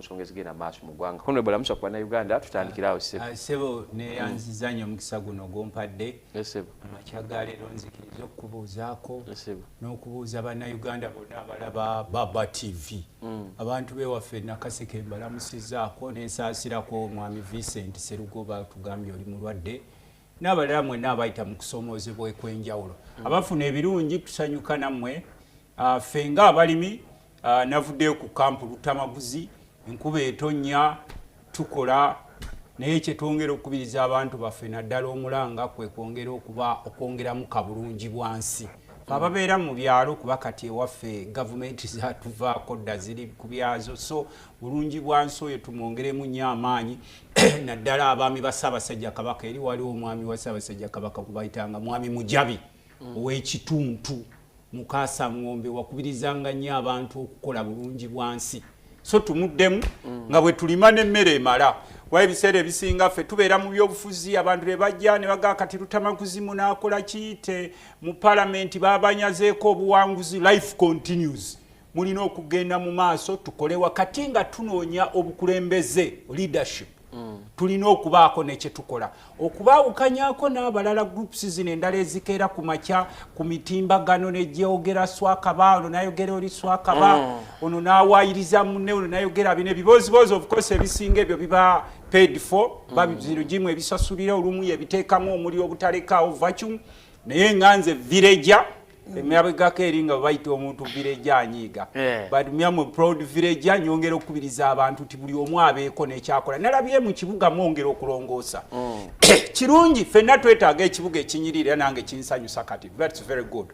nsonga ezigenda maaso mu ggwanga. Honorable, lamusa ku Bannayuganda, tutandikirawo, ssebo. Ah, ssebo, neyanziza nnyo omukisa guno gwompadde. Ssebo. Amakya ga leero nzikiriza okukubuuzaako Ssebo. n'okubuuza Bannayuganda bonna abalaba Baba TV. Abantu bewaffe Nakaseke mbalamusizaako, nensaasirako omwami Vincent Serugo, batugambye oli mulwadde, n'abalala mwenna abayita mu kusomoozebwa ekw'enjawulo. Abafuna ebirungi tusanyuka nammwe. Ah, ffe ng'abalimi, navuddeyo ku kampu Lutamaguzi, enkuba etonnya, tukola, naye kyetwongera okukubiriza abantu baffe naddala omulanga kwe kwongera okuba okwongeramu kabulungi bwansi ababeera mu byalo, kuba kati ewaffe gavumenti zatuvaako dda, ziri ku byazo. So bulungi bwansi oyo tumwongeremu nnyo amaanyi, naddala abaami ba Ssaabasajja Kabaka. Eri waliwo omwami wa Ssaabasajja Kabaka kubayitanga Mwami Mujabi ow'ekituntu Mukasa Ng'ombe, wakubirizanga nnyo abantu okukola bulungi bwansi. So tumuddemu nga bwe tulima n'emmere emala, kuba ebiseera ebisinga ffe tubeera mu byobufuzi, abantu ne bajja ne bagaa kati Lutamaguzi munaakola kiyite mu palamenti, babanyazeeko obuwanguzi. Life continues, mulina okugenda mu maaso, tukole. Wakati nga tunoonya obukulembeze, leadership, tulina okubaako nekyetukola okubaawukanyako n'abalala, groups zino endala ezikeera ku makya ku mitimbagano nejogera swakaba, ono nayogera oli swakaba, ono n'awaayiriza munne, ono nayogera bino ebibooziboozi. Of course ebisinga ebyo biba paid for, babirugimu ebisasulira, olumu yebiteekamu omuliro obutalekaawo vacuum. Naye nga nze villager, emabegako eri nga bayita omuntu villager anyiiga, but me am a proud villager. Nyongera okukubiriza abantu nti buli omu abeeko nekyakola. Nalabye mu kibuga mwongera okulongoosa, kirungi, ffenna twetaaga ekibuga ekinyirira, nange kinsanyusa kati, that's very good.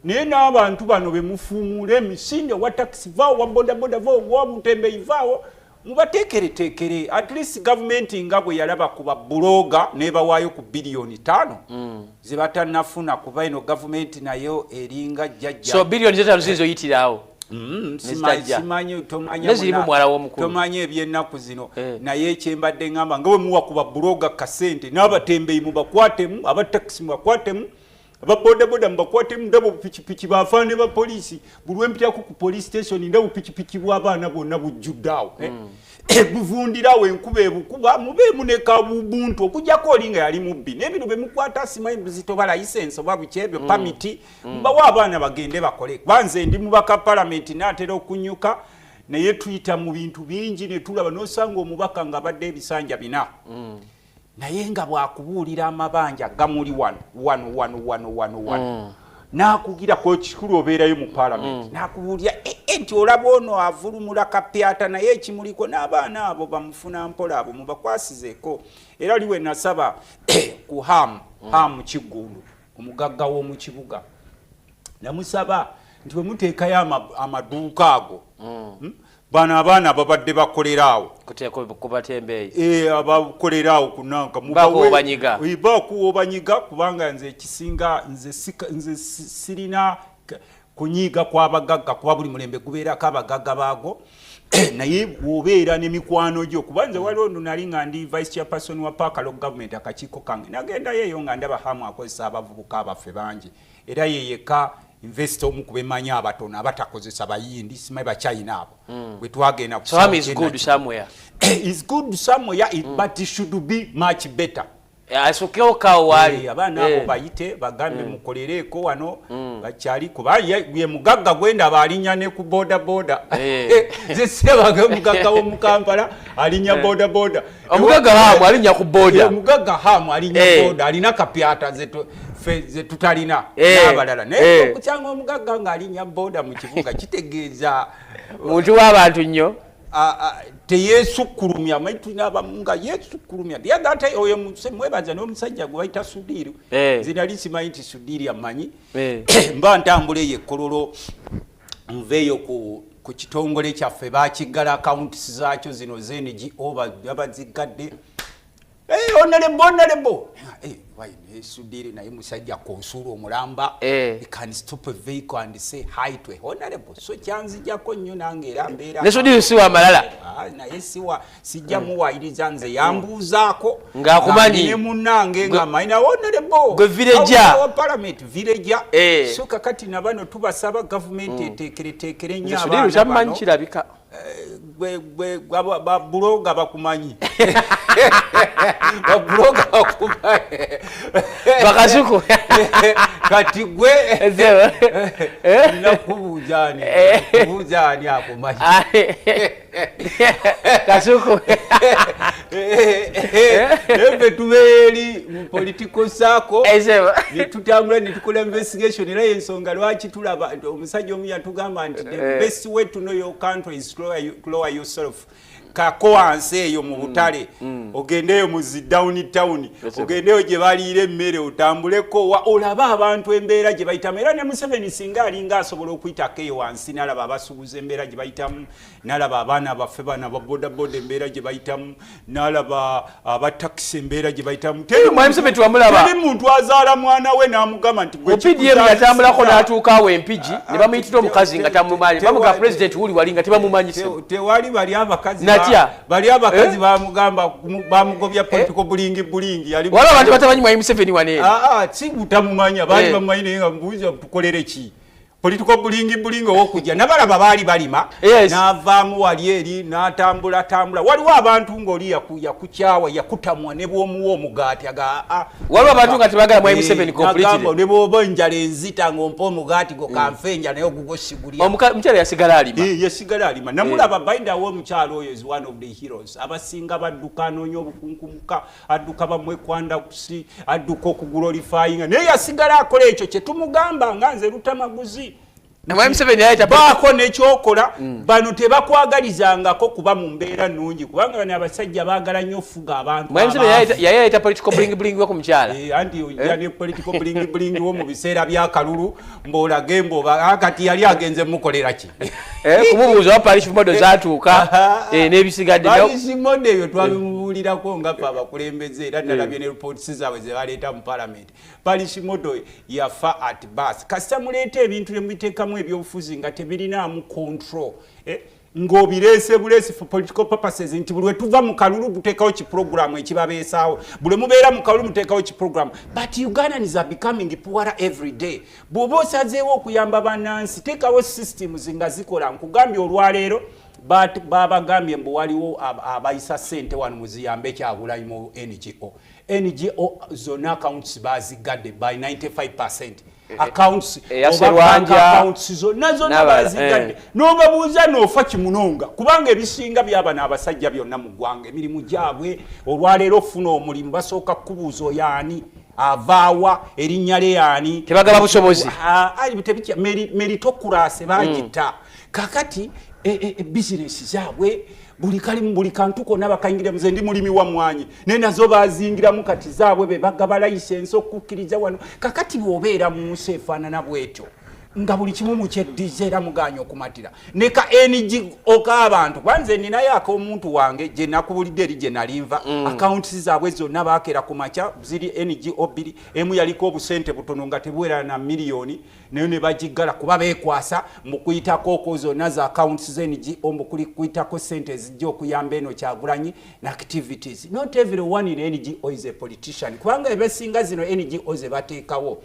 Naye n'abantu bano bemufuumuula emisinde, wa takisi vaawo, wa bodaboda vaawo, wa mutembeyi vaawo, mubateekereteekere. At least gavumenti nga bwe yalaba ku babuloga nebawaayo ku biliyoni 5 ze batannafuna, kuba eno gavumenti nayo eringa jjajja. So biliyoni 5 ziyinza oyitiraawo? Nezitajja. Simanyi, tomanya. Nezirimu mwala w'omukulu. Tomanyi ebyennaku zino. Eh. Naye ekyembadde ngamba, nga bwe muwa ku babuloga kasente, n'abatembeyi mubakwatemu, abatakisi mubakwatemu, ababodaboda mubakwatemu. Ndaba obupikipiki bafaane ba poliisi, buli lwempitako ku police station ndaba obupikipiki bw'abaana bwonna bujjudde awo, eh. Buvundirawo, enkuba ebukuba, mubeemu ne kabubuntu okujjako oli nga yali mubbi n'ebino bemukwata, simanyi buzito ba license oba buki ebyo, permit, mubawe abaana bagende bakole. Kuba nze ndi mubaka palamenti, naatera okunyuka, naye tuyita mu bintu bingi ne tulaba n'osanga omubaka ng'abadde ebisanja 4, naye nga bwakubuulira amabanja gamuli wano wano wano wano wano wano, n'akugira ku kikulu obeerayo mu palamenti, n'akubuulira "Eh, eh, nti olaba ono avulumula kapyata, naye ekimuliko n'abaana abo bamufuna mpola, abo mubakwasizeeko." Era liwe nasaba ku Ham Kiggundu, omugagga w'omu kibuga, namusaba nti bwe muteekayo amaduuka ago, Bano abaana babadde bakolera awo. Kuteeka ku batembeeyi. Eh, abakolera awo ku nanka. Baako obanyiga. Eh, baako obanyiga, kubanga nze ekisinga nze sirina kunyiiga kw'abagagga, kuba buli mulembe gubeerako abagagga baago, naye bw'obeera n'emikwano gyo, kuba nze waliwo no nali nga ndi vice chairperson wa Paaka Local Government, akakiiko kange, nagendayo eyo nga ndaba Hamu akozesa abavubuka abaffe bangi, era ye yekka investor omu ku bemanyi abatono abatakozesa Bayindi, simanyi Bachina abo bwe twagenda ku So Ham is South good Energy. somewhere. Is good somewhere, but it should be much better. Asukkewo kawo waali. Eh, abaana abo bayite bagambe mukolereeko wano bakyali, kuba ye mugagga gwendaba alinnya ne ku boda boda. Nze sirabaga omugagga w'omu Kampala alinnya boda boda. Omugagga Hamu alinnya ku boda. Eh, omugagga Hamu alinnya boda, alina kapyata ffe ze tutalina n'abalala, naye okukyanga omugagga ng'alinnya boda mu kibuga kitegeeza muntu w'abantu nnyo. Teyeesukkulumya. Amanyi tulina abamu nga yeesukkulumya ate oyo mwebaza n'omusajja gwe bayita Sudiiru. Nze nali simanyi nti Sudiiri amanyi. Mba ntambula eyo ekkololo, nveeyo ku kitongole kyaffe, bakiggala, accounts zaakyo zino z'NGO bazigadde. Hey, honorable, honorable. Hey, why, Sudiiri naye musajja konsuula omulamba. He can stop a vehicle and say hi to a honorable. So kyanzijako nnyo nange era mbeera. Ne Sudiiri si wa malala. Ah, naye siwa sijja muwayiriza, nze yambuuzaako. Ng'akumanyi. Ne munnange nga manyi na honorable. Gwe villager. Wa parliament villager. So kakati na bano tubasaba gavumenti eteekereteekere nnyo Nze Sudiiri abaana kyammanyi bano. kirabika. Babuloga bakumanyi, babuloga bakumanyi. Bakasuku. Kati gwe nina kubuuza ani? Kubuuza ani akumanyi? Kasuku. Ffe tubeera eri mu political circle netutambula netukola investigation. Era yensonga lwaki tulaba omusajja omu yatugamba nti the best way to know your country is to lower yourself. Kako wansi eyo mu butale, ogendeyo mu zi down town, ogendeyo gye baliira emmere, otambuleko olabe abantu embeera gye bayitamu. Era ne Museveni singa alinga asobola okuyitako eyo wansi n'alaba abasuubuza embeera gye bayitamu, n'alaba abaana baffe bano ababodaboda embeera gye bayitamu, n'alaba abatakisi embeera gye bayitamu. Mwami Museveni twamulaba. Teri muntu azaala mwana we n'amugamba nti gwe Mu PDM yatambulako n'atuuka awo Empigi ne bamuyitira omukazi nga tamumanyi. Bamuga, "President wuli wali," nga tebamumanyi. Tewali bali abakazi Natya. Bali abakazi bamugamba bamugobya political bling bling yali. Waliwo abantu batamanyi Mwami Museveni wano eno. Ah, ah, si butamumanya, baali bamumanyi, naye nga mubuuza tukolere ki? Political bling bling owokujja nabalaba baali balima. N'avaamu wali eri n'atambula tambula. Waliwo abantu ng'oli yakukyawa, yakutamwa, ne bw'omuwa omugaati aga "Ah, Waliwo abantu nga tebagala Mwami Museveni completely. N'agamba, ne bw'oba enjala enzita ng'ompa omugaati go kanfe enjala, naye ogugwo sigulya. Omukyala yasigala alima. Yasigala alima, namulaba. By the way, omukyalo oyo is one of the heroes. Abasinga badduka, anoonya obukunkumuka, adduka bamwekwandakusi, adduka okugula olifayinga, naye yasigala akola ekyo kyetumugamba nga nze Lutamaguzi. Mwami Museveni yayita Baako nekyokola. Bano tebakwagalizangako kuba mu mbeera nnungi, kubanga bano abasajja baagala nnyo ofuga abantu Mwami Museveni abaavu. Yali ayita political bling bling we ku mukyala. Anti ojja ne political bling bling wo mu biseera by'akalulu mb'olage mboba kati yali agenze mukolera ki? Kumubuuza wa parish model zatuuka, n'ebisigadde. Parish model ebyo twabimubuulirako nga ffe abakulembeze, era nalabye ne reports zaabwe ze baleeta mu parliament. Parish model yafa at birth. Kasita muleeta ebintu ne mubiteekamu ebyobufuzi nga tebirinaamu control, ng'obireese buleesi for political purposes, nti buli lwe tuva mu kalulu buteekawo kiproguramu ekibabeesaawo, buli mubeera mu kalulu muteekawo kiproguramu, but Ugandans are becoming poorer every day. Bw'oba osazeewo okuyamba bannansi, teekawo systems nga zikola. Nkugambye, olwaleero babagambye mbu waliwo abayisa ssente wano muziyambe Kyagulanyi mu NGO. NGO zonna accounts bazigadde by 95% accounts Eya oba bank Serwanja, accounts zonna zonna n'abalala, bazigadde. N'obabuuza n'ofa kimunonga, kubanga ebisinga byabano abasajja byonna mu ggwanga emirimu gyabwe. Olwaleero ofuna omulimu, basooka kukubuuza oyaani, avaawa, erinnya lye yaani. Tebagaba busobozi. Ah, ah, meritocracy bagitta. Kakati bizinesi zaabwe buli kalimu, buli kantu konna bakayingira. Nze ndi mulimi wa mwanyi, naye nazo bazingiramu. Kati zaabwe be bagaba license okukkiriza wano. Kakati bw'obeera mu nsi efaanana bwetyo nga buli kimu mukyeddiza era muganya okumatira ne ka NGO k'abantu, kuba nze ninayo ak'omuntu wange gye nakubulidde eri gye nalinva, accounts zaabwe zonna bakeera ku makya ziri NGO bbiri, emu yaliko obusente butono nga tebuwera na miliyoni, nayo ne bagiggala kuba beekwasa mu kuyitako okwo zonna za accounts z'NGO, mu kuyitako sente ezijja okuyamba eno Kyagulanyi na activities. Not everyone in NGO is a politician, kubanga ebesinga zino NGO ze bateekawo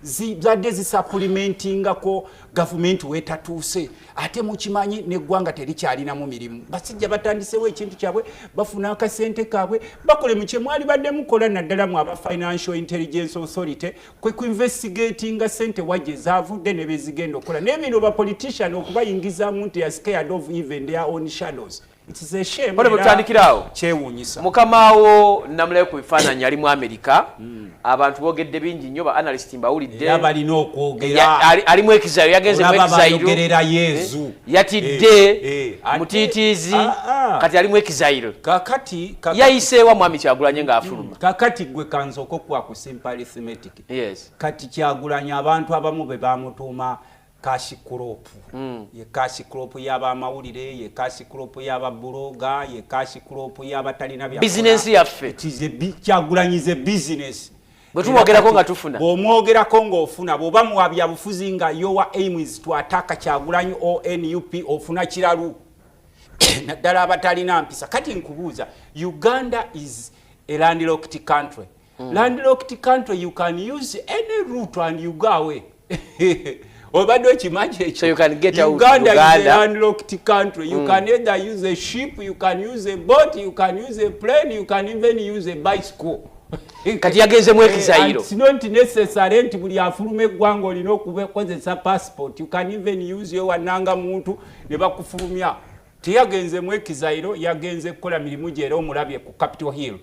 zibadde zisupplementingako gavumenti wetatuuse. Ate mukimanyi neggwanga terikyalinamu mirimu, basajja batandisewo ekintu kyabwe, bafuna akasente kaabwe, bakole mukye mwali badde mukola, naddala mu aba Financial Intelligence Authority, kwe kuinvestigatinga sente wajje zavudde ne bezigenda okukola. Naye bino ba politician okubayingizaamu nti are scared of even their own shadows. It is a shame. Pole, era bwetutandikira kyewuunyisa. Mukamaawo namulayo ku bifaananyi ali mu Amerika. Abantu boogedde bingi nnyo, ba analyst mbawulidde. Era balina okwogera. Ali mu exile, yagenze mu Olaba exile. Bayogerera Yezu. Yatidde mutiitiizi. Kati ali mu exile. Kakati Yayiseewa Mwami Kyagulanye ng'afuluma. Kakati gwe kansooka okuwa ku simple arithmetic. Kati Kyagulanyi abantu abamu be bamutuuma cash crop. Ye cash crop y'abamawulire, ye cash crop y'ababuloga, ye cash crop y'abatalina byakola. Bizinensi yaffe. It is a Kyagulanyi is a business. Bwe tumwogerako nga tufuna. Bw'omwogerako ng'ofuna, bw'oba muwa byabufuzi nga your aim is to attack Kyagulanyi o NUP, ofuna kiralu, naddala abatalina mpisa. Kati nkubuuza, Uganda is a landlocked country. Landlocked country, you can use any route and you go away. Obadde okimanyi ekyo? So you can get out Uganda, is Uganda. a landlocked country. You can either use a ship, you can use a boat, you can use a plane, you can even use a bicycle. Kati yagenzemu And exile. it's not necessary nti buli afuluma eggwanga olina okukozesa passport. You can even use your wananga muntu ne bakufulumya. Teyagenzemu exile, yagenze kukola mirimu gye era omulabye ku Capitol Hill.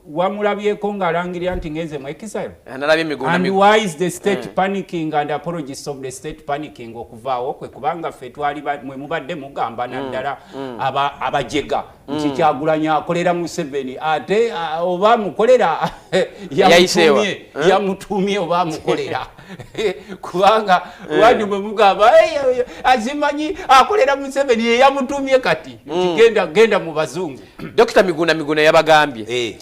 Wamulabyeko ng'alangirira nti ngenze mu exile? Nalabye emigunda. And why is the state panicking and apologists of the state panicking okuvaawo kwe? Kubanga ffe twali mwe mubadde mugamba naddala abajega nti Kyagulanyi akolera Museveni, ate oba amukolera Yayiseewa. yamutumye, yamutumye oba amukolera, kubanga wandi mwe mugamba, "Hey, hey, azimanyi akolera Museveni, ye yamutumye kati nti genda, genda mu bazungu." Dr Miguna Miguna yabagambye,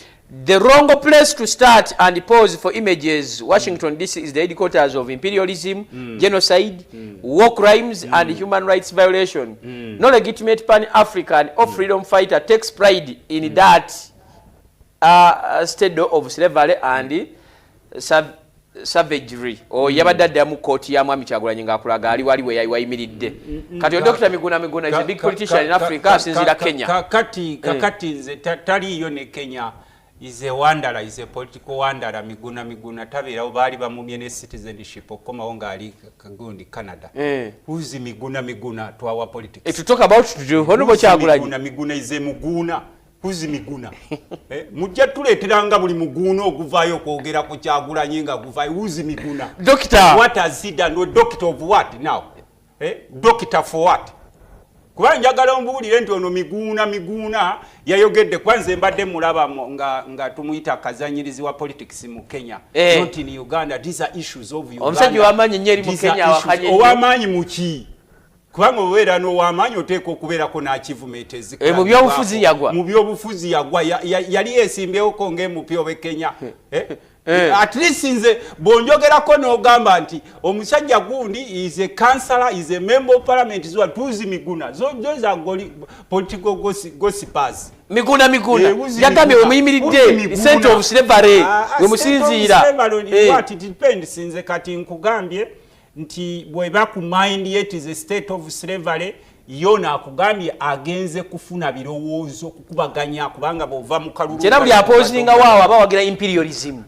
"The wrong place to start and pose for images. Washington DC is the headquarters of imperialism, genocide, war crimes and human rights violation. No legitimate pan-African or freedom fighter takes pride in that state of slavery and savagery." O yabadde addamu kooti ya Mwami Kyagulanyi ng'akulaga ali wali we wayimiridde. Kati Dr Miguna Miguna is a big politician in Africa, asinziira Kenya. Kakati nze taliiyo ne Kenya. Is a wanderer, is a political wanderer. Miguna Miguna tabeerawo, baali bamumye ne citizenship okukomawo ng'ali kagundi Canada. Who's Miguna Miguna to our politics? To talk about the Honorable Who's Kyagulanyi. Miguna Miguna is a muguna. Who's Miguna? Mujja tuleeteranga buli muguuna oguvaayo okwogera ku Kyagulanyi nga guvaayo. Who's Miguna? Doctor. What has he done? No, doctor of what now? Doctor for what? Kuba njagala ombuulire nti ono Miguuna Miguuna yayogedde, kuba nze mbadde mulaba nga tumuyita kazanyirizi wa politics mu Kenya, not in Uganda. These are issues of Uganda. Omusajja ow'amaanyi ennyo eri mu These are Kenya, issues. awakanye nnyo. Ow'amaanyi mu ki? Kubanga obeera n'ow'amaanyi oteeka okubeerako n'achievement. Mu byobufuzi yagwa. Mu byobufuzi yagwa. Yali yesimbyewoko ng'MP owe Kenya. At least nze bw'onjogerako n'ogamba nti omusajja gundi is a councillor, is a member of parliament, is what? Who's Miguna? Those are political gossipers. Miguna Miguna Who's yagambye Miguna? wemuyimiridde Who's Miguna? Center of slavery wemusinziira. State of slavery, what it depends. Nze kati nkugambye nti bweba ku mind yet is a state of slavery, yona akugambye agenze kufuna birowoozo kukubaganya, kubanga bw'ova mu kalulu Kyera buli apozinga waawo aba wagira imperialism.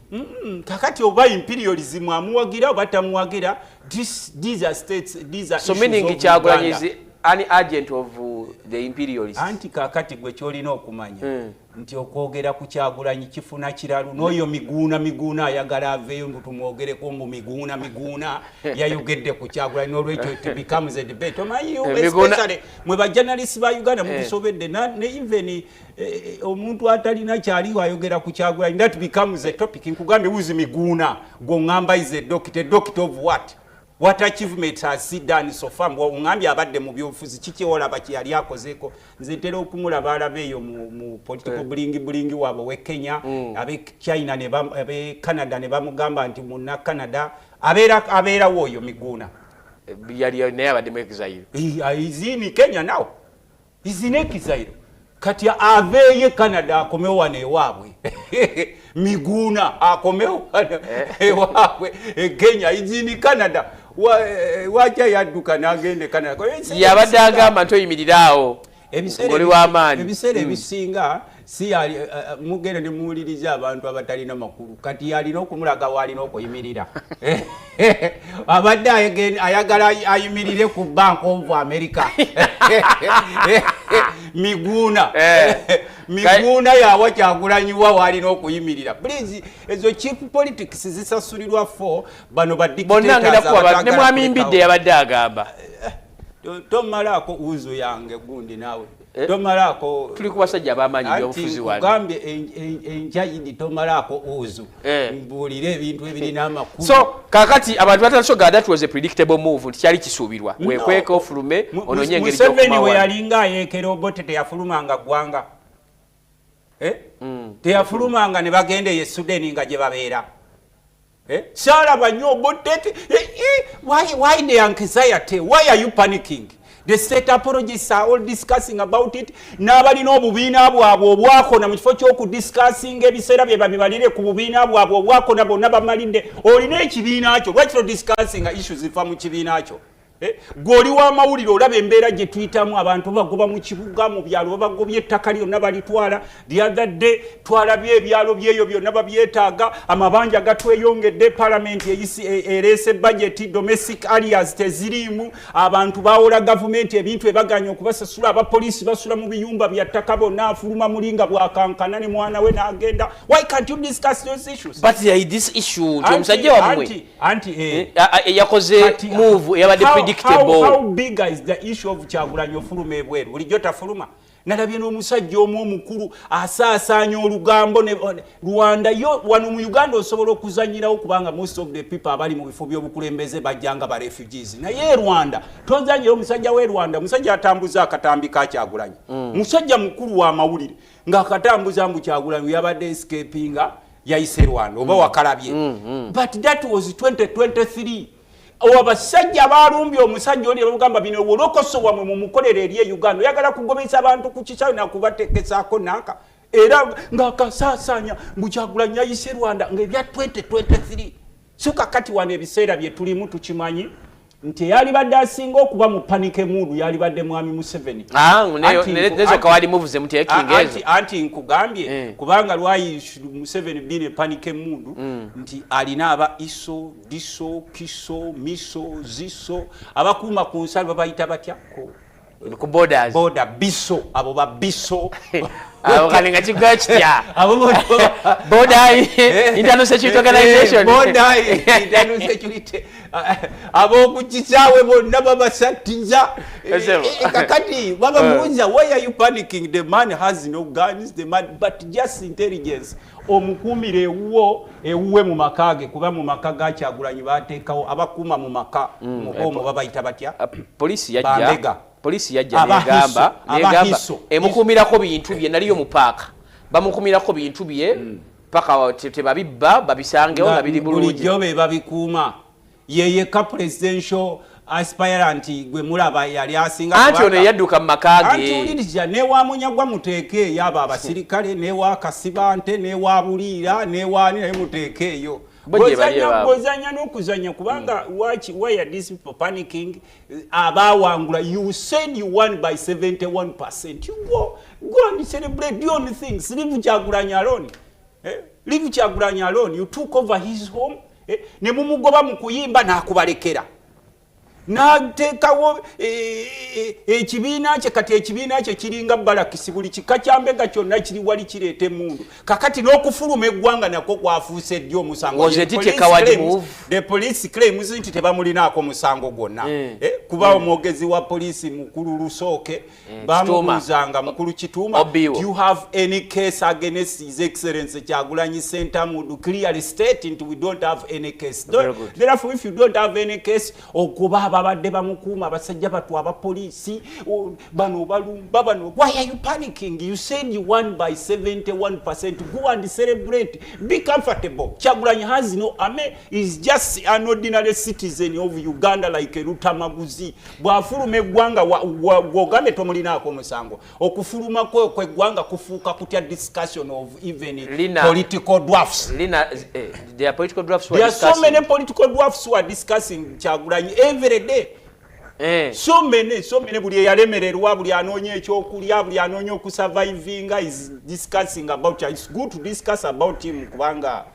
Kakati oba imperialism amuwagira oba tamuwagira, these are states, these are So issues meaning of Kyagulanyi Uganda. is an agent of the imperialists. Anti kakati gwe kyolina okumanya nti okwogera ku Kyagulanyi kifuna kiralu n'oyo Miguuna Miguuna ayagala aveeyo mbu tumwogereko, mbu Miguuna Miguuna yayogedde ku Kyagulanyi, n'olwekyo it becomes a debate. Omanyi, especially mwe bajournalists ba Uganda mutusobedde ne even omuntu atalina kyaliwo ayogera ku Kyagulanyi, that becomes a topic. Nkugambye, who's Miguuna? Gwoŋŋamba is a doctor. A doctor of what? What achievement has he done so far? Mbwa oŋŋambye abadde mu byobufuzi, kiki olaba kye yali akozeeko? Nze ntera okumulaba alaba eyo mu political bulingi bulingi waabwe we Kenya, abe China ne abe Canada ne bamugamba nti munna Canada abeera abeerawo oyo Miguuna. Yali naye abadde mu exile. Is in Kenya now, is in exile. Kati aveeyo e Canada akomewo wano ewaabwe. Miguuna akomewo wano ewaabwe e Kenya. Is in Canada. Waki yadduka n'agenda e Canada? Yabadde agamba nti oyimirira awo Ebiseera ng'oli w'amaanyi. Ebiseera ebisinga si yali mugenda ne muwuliriza abantu abatalina makulu. Kati yalina okumulaga waalina okuyimirira. Abadde ayagala ayimirire ku Bank of America. Miguuna Miguuna yawa Kyagulanyiwa waalina okuyimirira. Please, ezo cheap politics zisasulirwa fo bano ba Bonna ngenda dictators kuba ne abatagala Mwami kulekawo. Mbidde yabadde agamba. Tomalaako uzo yange gundi naawe. Tomalaako. Tuli ku basajja ab'amaanyi Anti byobufuzi wano. nkugambye enjayidi tomalaako uzo. Mbuulire ebintu ebirina amakulu. So kakati abantu batandise, that was a predictable move, nti kyali kisuubirwa. No. Wekweka ofulume onoonye engeri Museveni we gy'okumawa. yalinga ayeekera Obote, teyafulumanga ggwanga. Eh? Teyafulumanga ne bagenda eyo e Sudeni nga gye babeera. Eh? Saalaba nnyo Obote. Why the anxiety? Why are you panicking? The state apologists are all discussing about it. N'abalina obubiina bwabwe obwakona, mu kifo ky'okudiscussinga ebiseera bye babibalire ku bubiina bwabwe obwakona, bonna bamalidde. Olina ekibiina kyo, lwaki todiscussinga issues zifa mu kibiina kyo? Eh, gwe oli w'amawulire, olaba embeera gye tuyitamu. Abantu bagoba mu kibuga, mu byalo babagobye, ettaka lyonna balitwala. The other day twalabye ebyalo byeyo byonna babyetaaga, amabanja gatweyongedde. Palamenti ereese budget, domestic arrears teziriimu. Abantu bawola gavumenti ebintu ebaganya okubasasula. Abapoliisi basula mu biyumba bya ttaka, bonna afuluma muli nga bwakankana ne mwana we n'agenda. Why can't you discuss those issues? But there is this issue nti omusajja wammwe anti yakoze move eyabadde predictable. How big is the issue of Kyagulanyi ofuluma ebweru? Bulijjo tafuluma. Nalabye n'omusajja omu omukulu asaasaanya olugambo ne Rwanda. Yo wano mu Uganda osobola okuzanyirawo, kubanga most of the people abali mu bifo by'obukulembeze bajjanga ba refugees, naye e Rwanda tozanyira. Omusajja w'e Rwanda, omusajja atambuza akatambi ka Kyagulanyi, musajja mukulu w'amawulire, ng'akatambuza mbu Kyagulanyi yabadde escapinga, yayise Rwanda oba wakalabye. But that was 2023. Abasajja balumbye omusajja oli, bagamba bino wolokoso wamwe mumukolere eri e Uganda. Oyagala kugobesa abantu ku kisawe nakubatekesaako nanka, era ng'akasaasaanya mbu Kyagulanyi yayise Rwanda, ng'ebya 2023. So kakati wano ebiseera bye tulimu tukimanyi nti eyalibadde asinga okuba mu panic mood yalibadde Mwami Museveni. Ah, nezo kawali muvuze mutekinga ezo. Anti nkugambye, kubanga lwayi Museveni been panic mood nti alina aba ISO, DISO, KISO, MISO, ZISO, abakuuma ku nsalo babayita batya? Ku borders. Border BISO, abo ba BISO. Abo kale nga kigwa kitya? Abo Border Internal Security Organization. Border Internal Security, ab'okukisaawe bonna babasattiza. Kakati bababuuza, "Why are you panicking?" The man has no guns, the man, but just intelligence. Omukuumire ewuwo, ewuwe mu maka ge, kuba mu maka ga Kyagulanyi bateekawo abakuuma mu maka muhoomu, babayita batya? Polisi yajja, polisi yajja negamba emukuumirako bintu bye. Naliyo mu paaka, bamukuumirako bintu bye paka tebabibba, babisangewo nga biri bulungi. Bulijjo be babikuuma. Yeyeka presidential aspirant gwe mulaba yali asinga. Anti ono yadduka mu maka ge. Anti wuliriza, newamunyagwa muteeke eyo abo abasirikale, newa Kasibante, newa Buliira, newani, naye muteeke eyo. Bwozanya n'okuzanya, kubanga why are these people panicking? Abawangula, you said you won by 71%. You go and celebrate your own things. Leave Kyagulanyi alone, eh? Leave Kyagulanyi alone. You took over his home, eh? Ne mumugoba mu kuyimba n'akubalekera, n'ateekawo ekibiina kye. Kati ekibiina kye kiringa balakisi, buli kika kya mbega kyonna kiri wali kireeta emundu. Kakati n'okufuluma eggwanga nakwo kwafuuse ddi omusango? The police claims nti tebamulinaako musango gwonna, kuba omwogezi wa poliisi mukulu Lusooke bamubuuzanga, "Mukulu Kituuma, do you have any case against His Excellence Kyagulanyi Ssentamu?" Clearly state nti, "We don't have any case." Therefore, if you don't have any case, okuba ababadde bamukuuma, abasajja batu abapoliisi bano balumba bano, why are you panicking? You said you won by 71%. Go and celebrate, be comfortable. Kyagulanyi has no army, is just an ordinary citizen of Uganda like Lutamaguzi. Bw'afuluma eggwanga, gwogambe tomulinaako omusango, okufuluma kwe kweggwanga kufuuka kutya discussion of even Lina, political dwarfs? Lina, there are political dwarfs who There are are so many discussing. political dwarfs who are discussing Kyagulanyi every day. So many, so many. Buli eyalemererwa, buli anoonya ekyokulya, buli anoonya okusurvivinga is discussing about. It's good to discuss about him kubanga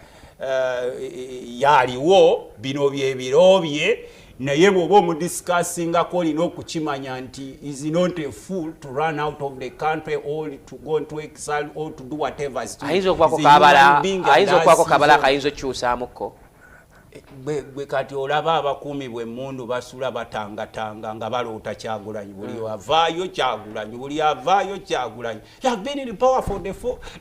yaliwo, bino byebiro bye, naye bw'oba omudiscussingako olina okukimanya nti is not a fool to run out of the country or to go into exile or to do whatever is doing. Ayinza okubaako He's a human kabala being and ayinza okubaako has kabala his own- akayinza okukyusaamuko. Gwe kati olaba abakuumi bw'emmundu basula batangatanga nga baloota Kyagulanyi. Buli avaayo Kyagulanyi, buli avaayo Kyagulanyi. You have been in power for the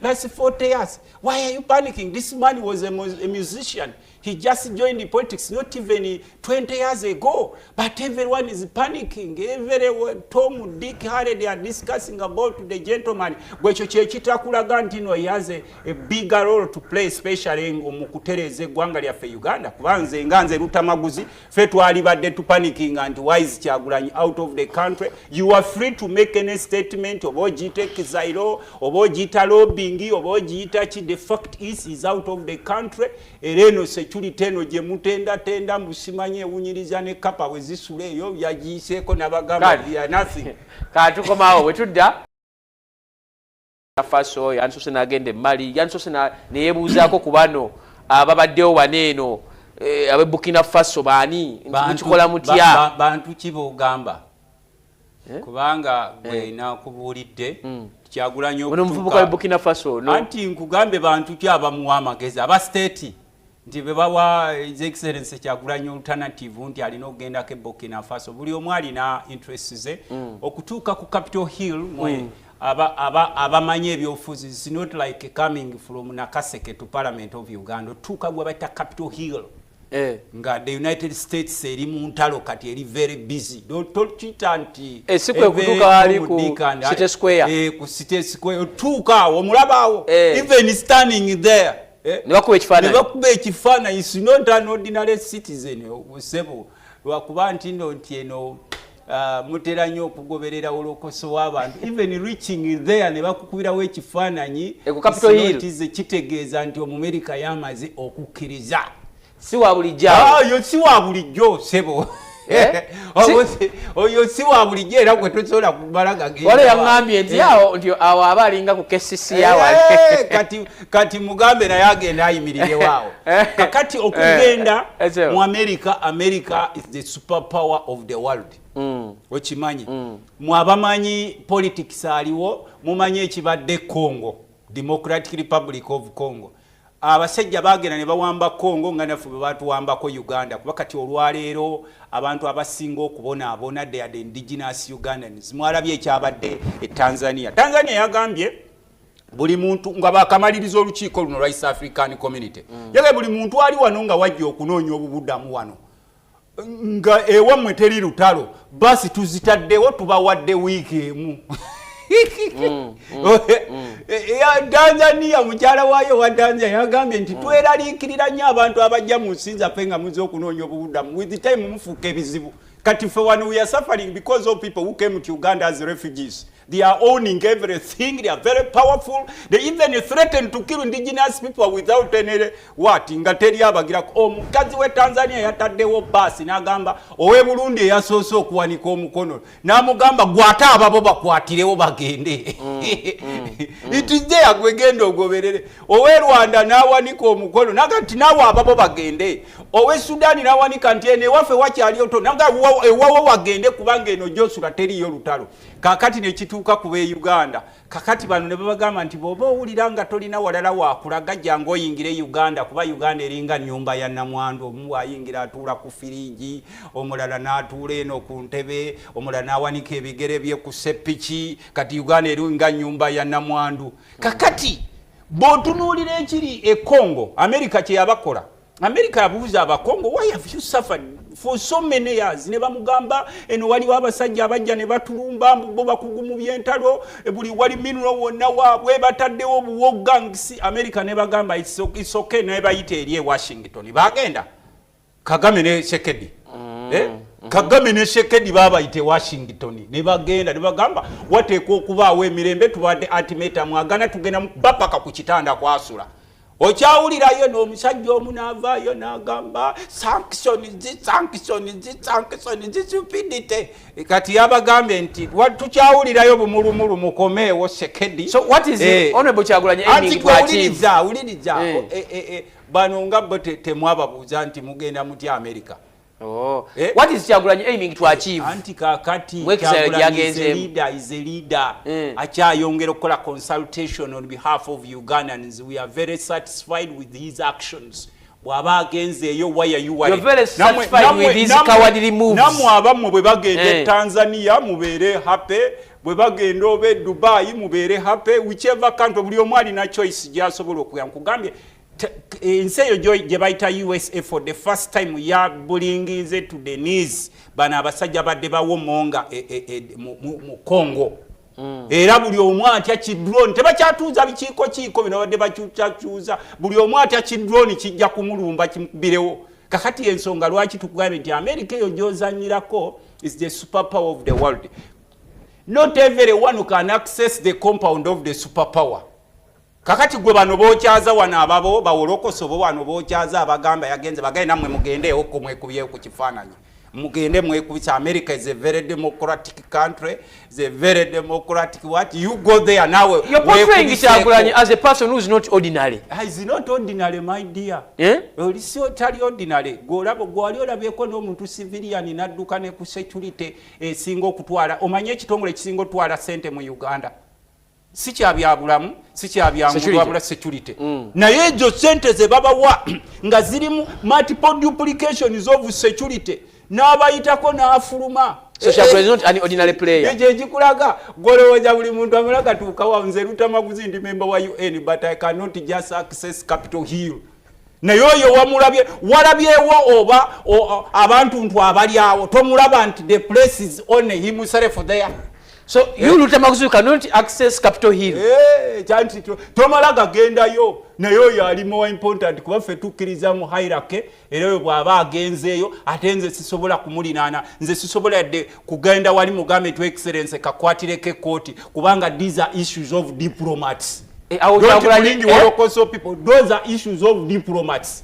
last 40 years. Why are you panicking? This man was a musician. He just joined politics not even 20 years ago, but everyone is panicking. Every Tom, Dick, Harry, they are discussing about the gentleman. Gwekyo kyekitakulaga nti no, he has a bigger role to play, especially mu kutereeza eggwanga lyaffe Uganda. Kuba nze nga nze Lutamaguzi, ffe twalibadde tupanikinga nti why is Kyagulanyi out of the country? You are free to make any statement, oba ogiyita exile, oba ogiyita lobbying, oba ogiyita ki. The fact is out of the country. Era eno security eno gye mutendatenda, musimanyi ewunyiriza ne kapa bwe zisula eyo, yagiyiseeko nabagamba nothing. Katukomaawo bwe tudda. Faso yansoose n'agenda emali, yansoose neyebuuzaako ku bano ababaddewo wano eno, ab'e Burkina Faso baani, nti mukikola mutya? Bantu ki bogamba? Kubanga gwe nakubuulidde Kyagulanyi. Ono omuvubuka w'e Burkina Faso no. Anti nkugambe, bantu ki abamuwa amagezi? Aba state nti be bawa His Excellence Kyagulanyi alternative nti alina okugendako e Burkina Faso. Buli omu alina interest ze. Okutuuka ku Capitol Hill, mwe abamanyi ebyobufuzi, it's not like coming from Nakaseke to Parliament of Uganda. Otuuka gwe bayita Capitol Hill nga the United States eri mu ntalo kati, eri very busy. Tokita nti Si kwe kutuuka wali ku City Square. Ku City Square otuuka awo, omulaba awo. Even standing there, Ne bakuba ekifaananyi. Ne bakuba ekifaananyi. Is not an ordinary citizen, sebo, lwakuba nti no, nti eno mutera nnyo okugoberera olokoso w'abantu. Even reaching there ne bakukubirawo ekifaananyi, Ku Capitol Hill. It's not, kitegeeza nti Omumerika yamaze okukkiriza. Si wa bulijjo awo. Ah, oyo si wa bulijjo, sebo. Eh? Oyo si wa bulijjo, era gwe tosobola kumala gagenda. Waliwo yaŋŋambye nti awo, nti awo aba alinga ku KCC awo. Kati mugambe naye agenda ayimirirewo awo. Kakati okugenda mu America, America is the super power of the world. Okimanyi, mwe abamanyi politics aliwo, mumanyi ekibadde Congo, Democratic Republic of Congo. Abasajja bagenda ne bawamba Congo nga naffe bwe batuwambako Uganda. Kuba kati olwaleero abantu abasinga okubonaabona, they are the indigenous Ugandans. Mwalabye ekyabadde e Tanzania. Tanzania yagambye buli muntu, nga bakamaliriza olukiiko luno lwa East African Community, yagambye buli muntu ali wano nga wajja okunoonya obubuddamu wano, nga ewammwe teri lutalo, basi tuzitaddewo, tubawadde wiiki emu. Tanzania, mukyala waayo wa Tanzania yagambye nti tweraliikirira nnyo abantu abajja mu nsi zaffe nga muze okunoonya obubuddamu. With the time mufuuka ebizibu. Kati ffe wano we are suffering because of people who came to Uganda as refugees. They are owning everything. They are very powerful. They even threaten to kill indigenous people without any what, nga teri abagirako. Omukazi we Tanzania yataddewo baasi n'agamba ow'e Burundi eyasoose okuwanika omukono, n'amugamba gwate ababo bakwatirewo bagende. It is there, gwe genda ogoberere. Ow'e Rwanda n'awanika omukono naga nti naawe ababo bagende. Ow'e Sudaani n'awanika nti eno ewaffe wakyali oto, naga ewawo wagende, kubanga eno gyosula teriyo lutalo. Kakati nekituuka ku b'e Uganda. Kakati bano ne babagamba nti bw'oba owulira nga tolina walala wakulaga, jangu oyingire Uganda, kuba Uganda eringa nnyumba ya namwandu. Omu bw'ayingira atuula ku firiji, omulala n'atuula eno ku ntebe, omulala n'awanika ebigere bye ku seppiki. Kati Uganda eringa nnyumba ya namwandu. Kakati bw'otunuulira ekiri e Congo, Amerika kye yabakola, Amerika yabuuza Abakongo, "Why have you suffered for so many years?" Ne bamugamba eno waliwo abasajja abajja ne batulumba, mbu bo bakugu mu byentalo, buli wali mineral wonna waabwe, bataddewo bu war gangs. Amerika ne bagamba it's okay, ne bayita eri e Washington. Bagenda Kagame ne Tshisekedi. Eh? Kagame ne Tshisekedi babayita e Washington, ne bagenda ne bagamba wateekwa okubaawo emirembe, tubadde ultimatum, agana tugenda bapaka ku kitanda kwasula. Okyawulirayo n'omusajja omu n'avaayo n'agamba sanctions, sanctions, sanctions, stupidity. Kati yabagambye nti tukyawulirayo bumulumulu, mukomeewo Tshisekedi. So what is Honorable Kyagulanyi aiming to achieve? Wuliriza, wuliriza. Bano nga bo temwababuuza nti mugenda mutya America. Oh. What is Kyagulanyi aiming to achieve? Anti kakati Mu exile Kyagulanyi is a gyagenzeemu. leader, is a leader. Akyayongera okukola consultation on behalf of Ugandans. We are very satisfied with his actions. Bw'aba agenze eyo, why are you worried? You're very satisfied with his cowardly moves. Nammwe abammwe bwe bagenda e Tanzania mubeere happy, bwe bagenda oba e Dubai mubeere happy, whichever country, buli omu alina choice gy'asobola okuya. Nkugambye Ensi eyo gye bayita USA, for the first time yabulingize to the knees bano abasajja badde bawomonga mu Congo. Era buli omu atya kidrone, tebakyatuuza bikiiko kiiko bino badde bakyukyatuuza. Buli omu atya kidrone kijja kumulumba kimukubirewo. Kakati ensonga lwaki tukugambye nti America eyo gyozanyirako is the super power of the world. Not everyone can access the compound of the superpower. Kakati gwe bano bokyaza wano ababo bawolokoso bo wano bokyaza abagamba yagenze bagaye, nammwe mugendeewo mwekubyewo ku kifaananyi, mugende mwekubisa. America is a very democratic country, is a very democratic what. You go there nawe. You're portraying Kyagulanyi as a person who is not ordinary. Ah, is not ordinary, my dear. Eh? Oli si tali ordinary. Gwolaba gwali olabyeko n'omuntu civilian n'adduka ne ku security esinga okutwala. Omanye ekitongole ekisinga okutwala sente mu Uganda si kyabyabulamu, si kyabyangulwabula security. Naye ezo sente ze babawa nga zirimu multiple duplications of security, n'abayitako n'afuluma. So Kyagulanyi is not an ordinary player. Ekyo ekikulaga golowooza buli muntu amala gatuukawa. Nze Lutamaguzi ndi member wa UN, but I cannot just access Capitol Hill. Naye oyo wamulabye, walabyewo oba abantu ntu abali awo tomulaba nti the place is on himself there. So you, Lutamaguzi, cannot access Capitol Hill. Eh, kyanti tomala gagendayo. Naye oyo ali more important kuba ffe tukkiriza mu hierarchy. Era oyo bw'aba agenzeeyo, ate nze sisobola kumulinaana, nze sisobola yadde kugenda wali mugambe nti, "Excellence, kakwatireko ekkooti," kubanga these are issues of diplomats. Eh, awo Don't Kyagulanyi- bring eh? Holocaust people. Those are issues of diplomats.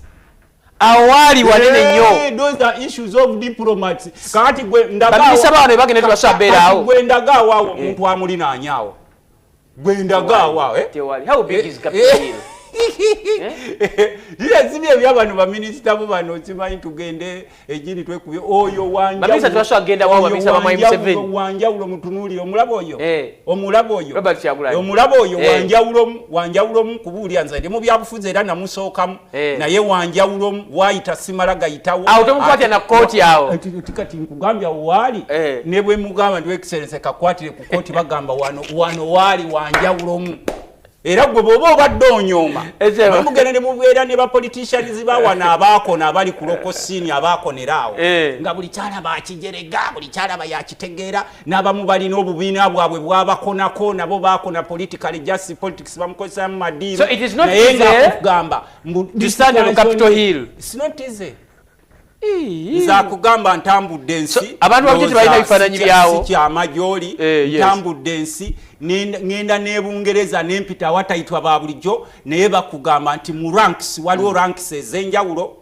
Awo waali wanene nnyo. Eh, those are issues of diplomats. Kakati gwe ndaga Baminisita baano bagenda tebasobola beera awo. Gwe ndaga awo omuntu amulinaanye awo. Gwe ndaga awo, eh? Tewali. How big is Capitol Hill? Yes, si bye byabano baminisita bo bano simanyi tugende egini twekubye oyo. Baminisita tebasobola kugenda wawo, baminisita ba Mwami Museveni. Wanjawulo, mutunuulire omulaba oyo. Eh. Omulaba oyo. Robert Kyagulanyi. Omulaba oyo. Eh. Wanjawulomu, wanjawulomu kubuulira. Nze ndi mu byabufuzi era namusookamu. Eh. Naye wanjawulomu, waayita simala gayitawo. Awo tomukwatira na kkooti awo. Ati kati nkugambye awo waali. Eh. Ne bwe mugamba nti, "Excellence, kakwatire ku kooti," bagamba wano wano waali wanjawulomu. Era gwe bw'oba obadde onyooma, Ese- mugenda ne mubeera ne bapoliticians bawano abaakona abali ku local scene abaakonera awo. Eh. Nga buli kyalaba akijerega, buli kyalaba yakitegeera. N'abamu balina obubiina bwabwe bwabakonako, nabo bakona politically, just politics bamukozesamu madiiro. So it is not Naye easy nga akugamba mbu to stand on Capitol Hill. It's not easy. Nze akugamba ntambudde ensi. So, abantu abamu tebalina bifaananyi byawo. Si kyama gy'oli. Eh, yes. Ntambudde ensi, ŋŋenda n'e Bungereza nempita awatayitwa ba bulijjo, naye bakugamba nti mu ranks waliwo ranks ez'enjawulo.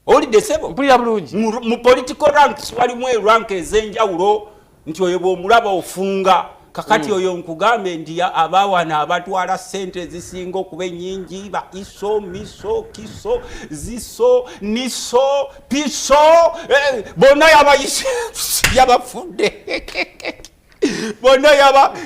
Owulidde, sebo? Mpulira bulungi. Mu political ranks walimu erank ez'enjawulo, nti oyo bw'omulaba ofunga. Kakati oyo nkugambe nti abawana abatwala sente ezisinga okuba ennyingi ba iso miso kiso ziso niso piso, eh, bonna yabayise, yabafudde bonna,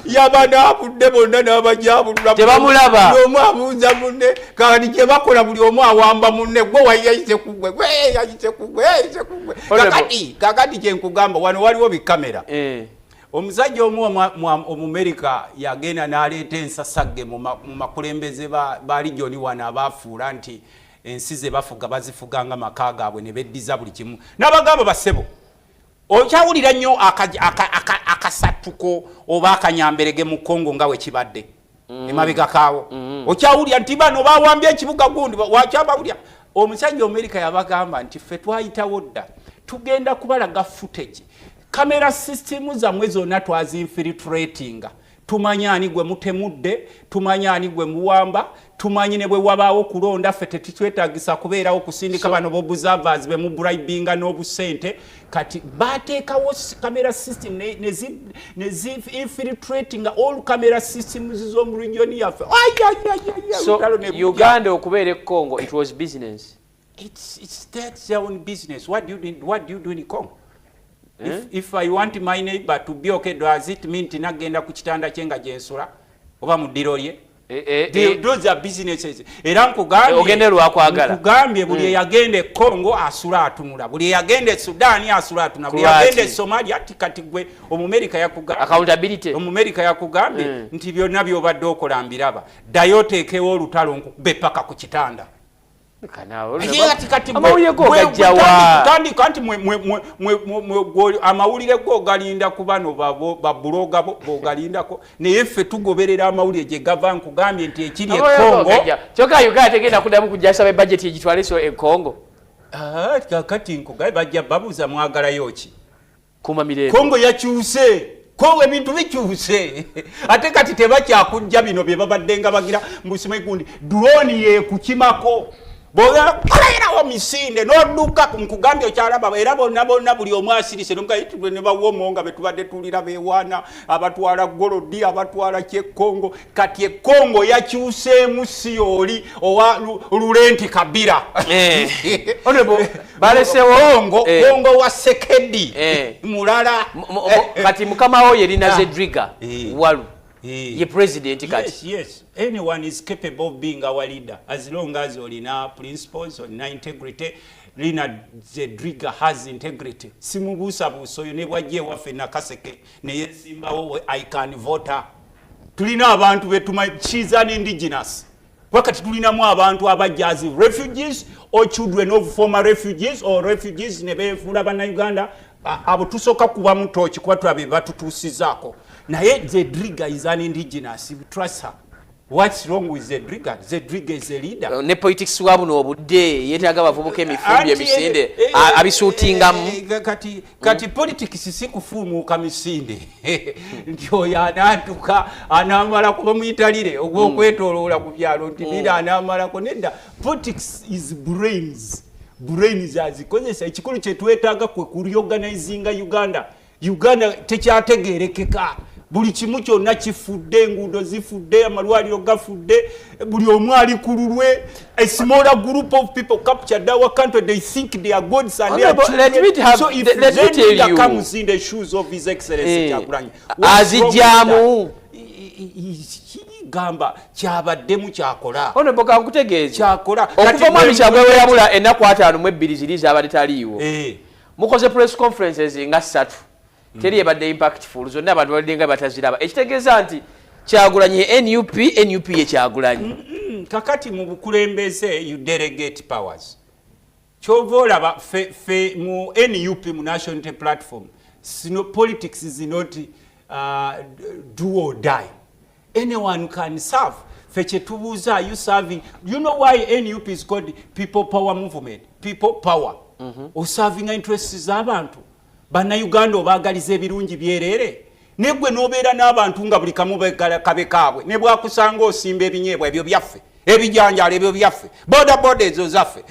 yabanaabudde bonna n'abajabulula. Tebamulaba. Buli omu abuuza munne. Kakati gye bakola, buli omu awamba munne, gwe wayayise kugwe, gwe yayise kugwe, yayise kugwe. Honorable. Kakati kyenkugamba, wano waliwo bikamera. Eh. Omusajja omu Omumerika yagenda n'aleeta ensasagge mu makulembeze ba region wano abafuula nti ensi ze bafuga bazifuga nga maka gaabwe, ne beddiza buli kimu. N'abagamba, "Basebo, okyawulira nnyo akasatuko oba akanyamberege mu Kongo nga we kibadde emabega kaawo? Okyawulira nti bano bawambye ekibuga gundi, wakyabawulira?" Omusajja Omerika yabagamba nti, "Ffe twayitawo dda, tugenda kubalaga footage. Camera system zammwe zonna twazinfiltratinga, tumanyi ani gwe mutemudde, tumanyi ani gwe muwamba, tumanyi ne bwe wabaawo kulonda. Ffe tetutwetagisa kubeerawo kusindika bano bobservers be mubribinga n'obusente." Kati bateekawo camera system ne zi infiltrating all camera systems z'omu region yaffe. Ai, ai, ai, ai, ai, So olutalo ne bujja. Uganda okubeera e Congo, it was business. It's that's their own business. What do you do, what do you do in Congo? If I want my neighbor to be okay, does it mean tinagenda ku kitanda kye nga gyensula oba mu ddiro lye? Eh, eh, eh. Those are businesses. Era nkugambye, Ogende lwakwagala. Nkugambye, buli eyagenda e Congo asula atunula, buli eyagenda e Sudan asula atunula, buli Lwaki? eyagenda e Somalia. Ati kati gwe Omumerika yakugambye, Accountability. Omumerika yakugambye nti byonna byobadde okola mbiraba, ddayo oteekewo olutalo nkukube paka ku kitanda. Amawulire go gajjawa? Tandika nti amawulire go galinda ku bano babuloga bogalindako, naye ffe tugoberera amawulire gye gava. Nkugambye nti ekiri e Congo. Kyokka Uganda tegenda kuddamu kujja saba ebudget egitwale so e Congo. Ah, kakati nkugaye bajja babuuza, mwagalayo ki? Kuma mirembe. Kongo yakyuse, Kongo ebintu bikyuse. Ate kati tebakyakujja bino bye babadde nga bagira mbusima gundi drone yekukimako bwolerawo misinde nodduka. Nkugambye okyalaba era bonna bonna buli omu asirise ne bawomo nga betubadde tulira bewaana abatwala gold, abatwala kyekongo. Kati ekongo yakyuseemu, si oli owa Laurent Kabila. Eh. Balesewo Kongo. Eh. Kongo wa Tshisekedi. Eh. Mulala. Kati mukama wo yerina Zedriga walu ye president kati. Yes. Anyone is capable of being our leader as long as olina principles, olina integrity. Lina Zedriga has integrity. Simubuusabuusa oyo ne bwajja ewaffe Nakaseke neyesimbawo, I can vote her. Tulina abantu betumanyi, she's an indigenous. Wakati tulinamu abantu abajja as refugees or children of former refugees or refugees ne beefuula Bannayuganda, abo tusooka kubamu tooki kuba tulabe batutuusizaako. Naye Zedriga is an indigenous. Trust her. What's wrong with Zedriga? Zedriga is a leader. Ne politics wa buno obudde yeetaaga bavubuka emifumbi Anti, emisinde abisuutingamu. Kati politics si kufuumuuka misinde nti oyo anantuka anamalako bamuyitalire ogwokwetoloola ku byalo nti bira anamalako. Nedda, politics is brains. Brains azikozesa. Ekikulu kyetwetaaga kwe kureorganizinga Uganda. Uganda tekyategerekeka, buli kimu kyonna kifudde, enguudo zifudde, amalwaliro gafudde, buli omu ali ku lulwe. A smaller group of people captured our country. They think they are gods and they are Honorable, let me children. So if let me tell Zedriga you. comes in the shoes of His Excellency Kyagulanyi, what's wrong with Azijjamu. that? Gamba kyabaddemu kyakola. Honorable, kankutegeeze. Kyakola. Okuva mwami Kyagulanyi yabula ennaku 52 ziri zabadde taliiwo, mukoze press conferences nga ssatu, teri ebadde impactful. Zonna abantu badde nga bataziraba, ekitegeeza nti Kyagulanyi ye NUP, NUP ye Kyagulanyi. Kakati mu bukulembeze you delegate powers. Kyova olaba fe mu NUP, mu National Unity Platform, sino politics is not do or die. Anyone can serve. Fe kyetubuuza, are you serving? You know why NUP is called People Power Movement? People power. Oservinga interests z'abantu Bannayuganda, obaagaliza ebirungi byereere. Negwe n'obeera n'abantu nga buli kamu kabe kaabwe, ne bwakusanga osimba ebinyeebwa, ebyo byaffe, ebijanjaalo ebyo byaffe, boda boda ezo zaffe,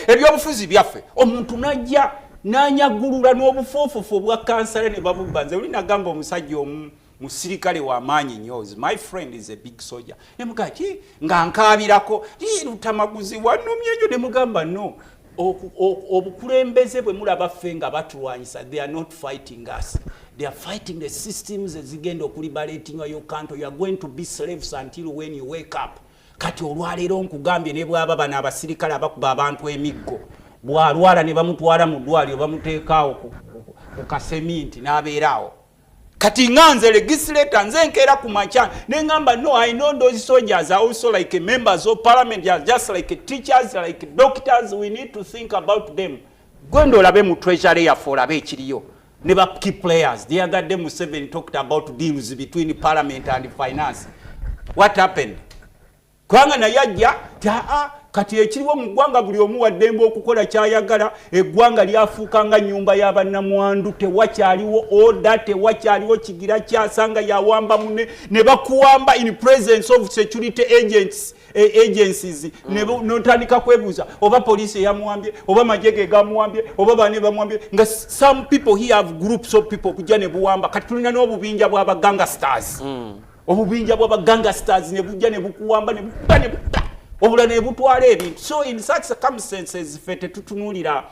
ebyobufuzi byaffe. Omuntu najja n'anyagulula n'obufuufufu obwa kansala ne babubba. Nze oli nagamba omusajja omu musirikale w'amaanyi nnyo, my friend is a big soldier, nemugamba ki nga nkaabirako, "Ii, Lutamaguzi wannumye nnyo." Nemugamba, "No, obukulembeze bwe mulaba ffe nga batulwanyisa, they are not fighting us, they are fighting the systems ezigenda okuliberatinga your country. You are going to be slaves until when you wake up." Kati olwaleero nkugambye, ne bwaba bano abasirikale abakuba abantu emiggo, bw'alwala ne bamutwala mu ddwaliro, bamuteekaawo ku kaseminti n'abeeraawo. Kati nga nze legislator, nze nkeera ku makya neŋŋamba, "No, I know those soldiers are also like members of parliament, they are just like teachers, like doctors. We need to think about them." Gwenda olabe mu treasury yaffe, olabe ekiriyo ne ba key players. The other day Museveni talked about deals between parliament and finance. What happened? Kubanga naye ajja ti aa kati ekiriwo mu ggwanga, buli omu waddembe okukola kyayagala. Eggwanga lyafuuka nga nnyumba y'abannamwandu, tewakyaliwo order, tewakyaliwo kigira kyasanga yawamba mune ne bakuwamba in presence of security agents, agencies. Notandika kwebuuza oba poliisi eyamuwambye, oba magye ge gamuwambye, oba bane bamuwambye, nga some people here have groups of people okujja ne buwamba. Kati tulina n'obubinja bw'abagangsters, obubinja bw'abagangsters ne bujja ne bukuwamba ne bukuba ne bukuba obula ne butwala ebintu. So in such circumstances ffe tetutunuulira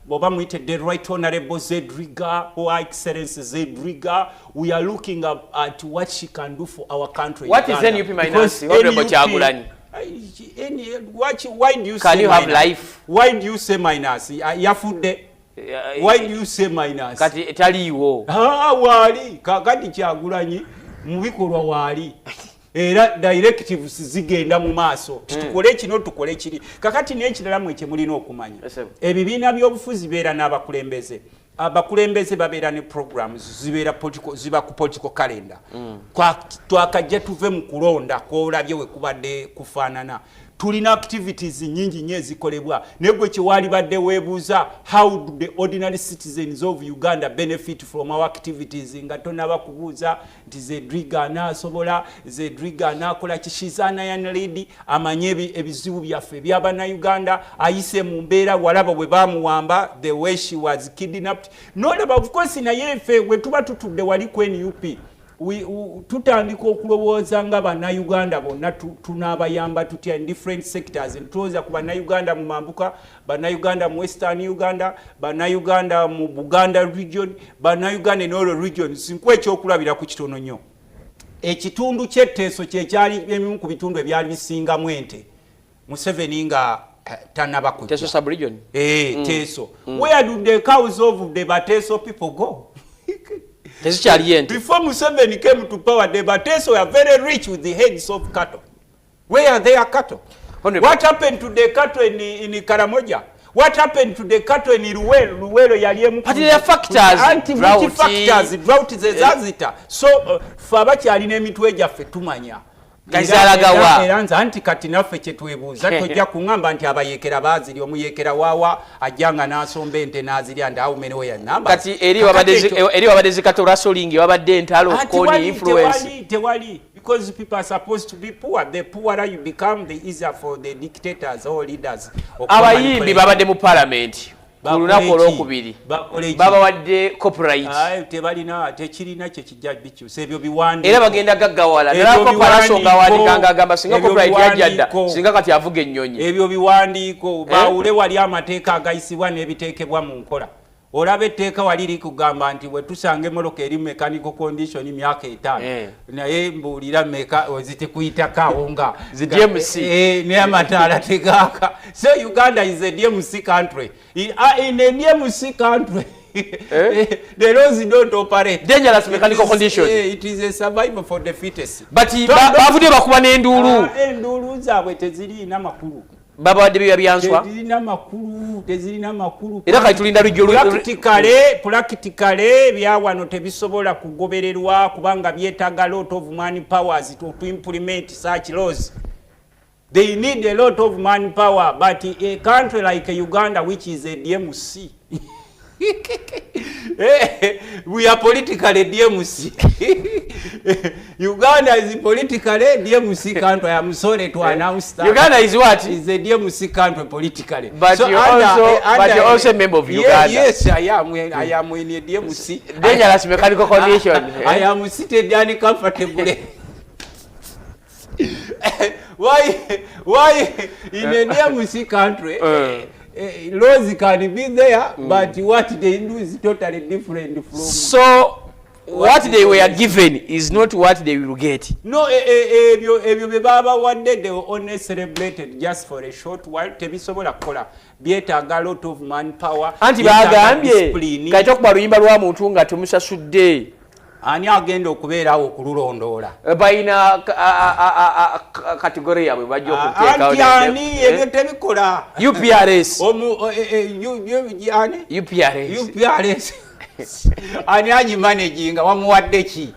bw'oba muyite the Right Honorable Zedriga or Excellence Zedriga. We are looking up at what she can do for our country, What is Uganda. NUP minus Because Honorable NUP Kyagulanyi? Why do you Can say you have minus? life? Why do you say minus? Yafudde. Why do you say minus? Kati taliiwo. Ah, waali. Kakati Kyagulanyi mu bikolwa waali. Era directives zigenda mu maaso, titukole kino, tukole kiri. Kakati n'ekirala mwe kye mulina okumanya, Yes, sir. ebibiina by'obufuzi beera n'abakulembeze. Abakulembeze babeera ne programs, zibeera political, ziba ku political calendar. Twakajja tuve mu kulonda kwolabye we kubadde kufaanana. Tulina activities nyingi nnyo ezikolebwa, naye gwe kyewali badde weebuuza, how do the ordinary citizens of Uganda benefit from our activities, nga tonaba kubuuza nti Zedriga anaasobola, Zedriga anaakola kishizaana lead, amanye ebizibu byaffe ebyabannayuganda, ayise mu mbeera, walaba bwe bamuwamba, the way she was kidnapped, nolaba. Of course, naye ffe bwe tuba tutudde wali ku NUP, tutandika okulowooza nga Bannayuganda bonna tunaabayamba tutya in different sectors. Tulowooza ku Bannayuganda mu mambuka, Bannayuganda mu Western Uganda, Bannayuganda mu Buganda region, Bannayuganda in all regions. Nkuwa ekyokulabira ku kitono nnyo. Ekitundu ky'Etteeso kyekyali ebimu ku bitundu ebyali bisingamu ente Museveni nga tanaba kujja. Teso sub-region. Eh, Teso. Where do the cows of the Bateso people go? Tezikyaliyo ente. Before Museveni came to power, the Bateso were very rich with the heads of cattle. Where are their cattle? Honorable. What happened to the cattle in Karamoja? What happened to the cattle in Luwero? Luwero yali emu. But there are factors, Anti drought. Which factors? Drought ze zazita. So ffe abakyalina emitwe gyaffe tumanya. Gazalagawa. Era nze anti kati naffe kye twebuuza, tojja kuŋŋamba nti abayeekera baaziri. Omuyeekera waawa ajja nga n'asomba ente n'azirya nti how many were numbers? Kati eri wabadde zikato rustling, wabadde entalo, Ah, Kony tewali, influence. Tewali, tewali, because people are supposed to be poor. The poorer you become, the easier for the dictators or leaders Abayimbi babadde mu parliament ku Bakole lunaku ki? olwokubiri. Bakole ki? Babawadde copyright. Aye, tebalina, tekirina kyekijja bikyusa ebyo biwandiiko. Era bagenda gaggawala. Ebyo Nalako Pallaso biwandiiko. nga awandika nga agamba singa Ebyo copyright yajja dda, biwandiiko. singa kati avuga ennyonyi. Ebyo biwandiiko. Bawule wali amateeka agayisibwa n'ebiteekebwa mu nkola. Olaba etteeka wali likugamba nti bwe tusanga emmotoka eri mechanical condition myaka 5, naye mbuulira meka zitekuyitako nga Zi DMC. Naye amataala tegaaka. So Uganda is a DMC country. In a DMC country, the laws don't operate. Dangerous mechanical condition. It is a survival for the fittest. But bavudde bakuba n'enduulu. Ah, enduulu zaabwe teziriina makulu. Babawadde bibya byanswa. Tezirina makulu, tezirina makulu. Era kati tulinda lujjo. Practically ebyawano tebisobola kugobererwa kubanga byetaaga lot of man powers to implement such laws. They need a lot of manpower, but a country like Uganda, which is a DMC, we are politically DMC. Uganda is politically DMC country. I am sorry to announce that. Uganda is what? Is a DMC country politically. But but you're also a member of Uganda. Yes, I am. I am in a DMC. Dangerous mechanical condition. I am seated uncomfortably. Why in a DMC country, laws can be there, but what they do is totally different from. So what they were given is not what they will get. No, ebyo bye babawadde, they were only celebrated just for a short while. Tebisobola kukola, byetaaga lot of manpower. Anti byetaaga bagambye discipline. kati tokuba luyimba lwa muntu nga temusasudde. Ani agenda okubeerawo okululondoola? Balina category yabwe bajja okuteekawo. Anti ani? Ebyo tebikola. UPRS. Ani? UPRS. UPRS ani agimanaginga? Wamuwadde ki?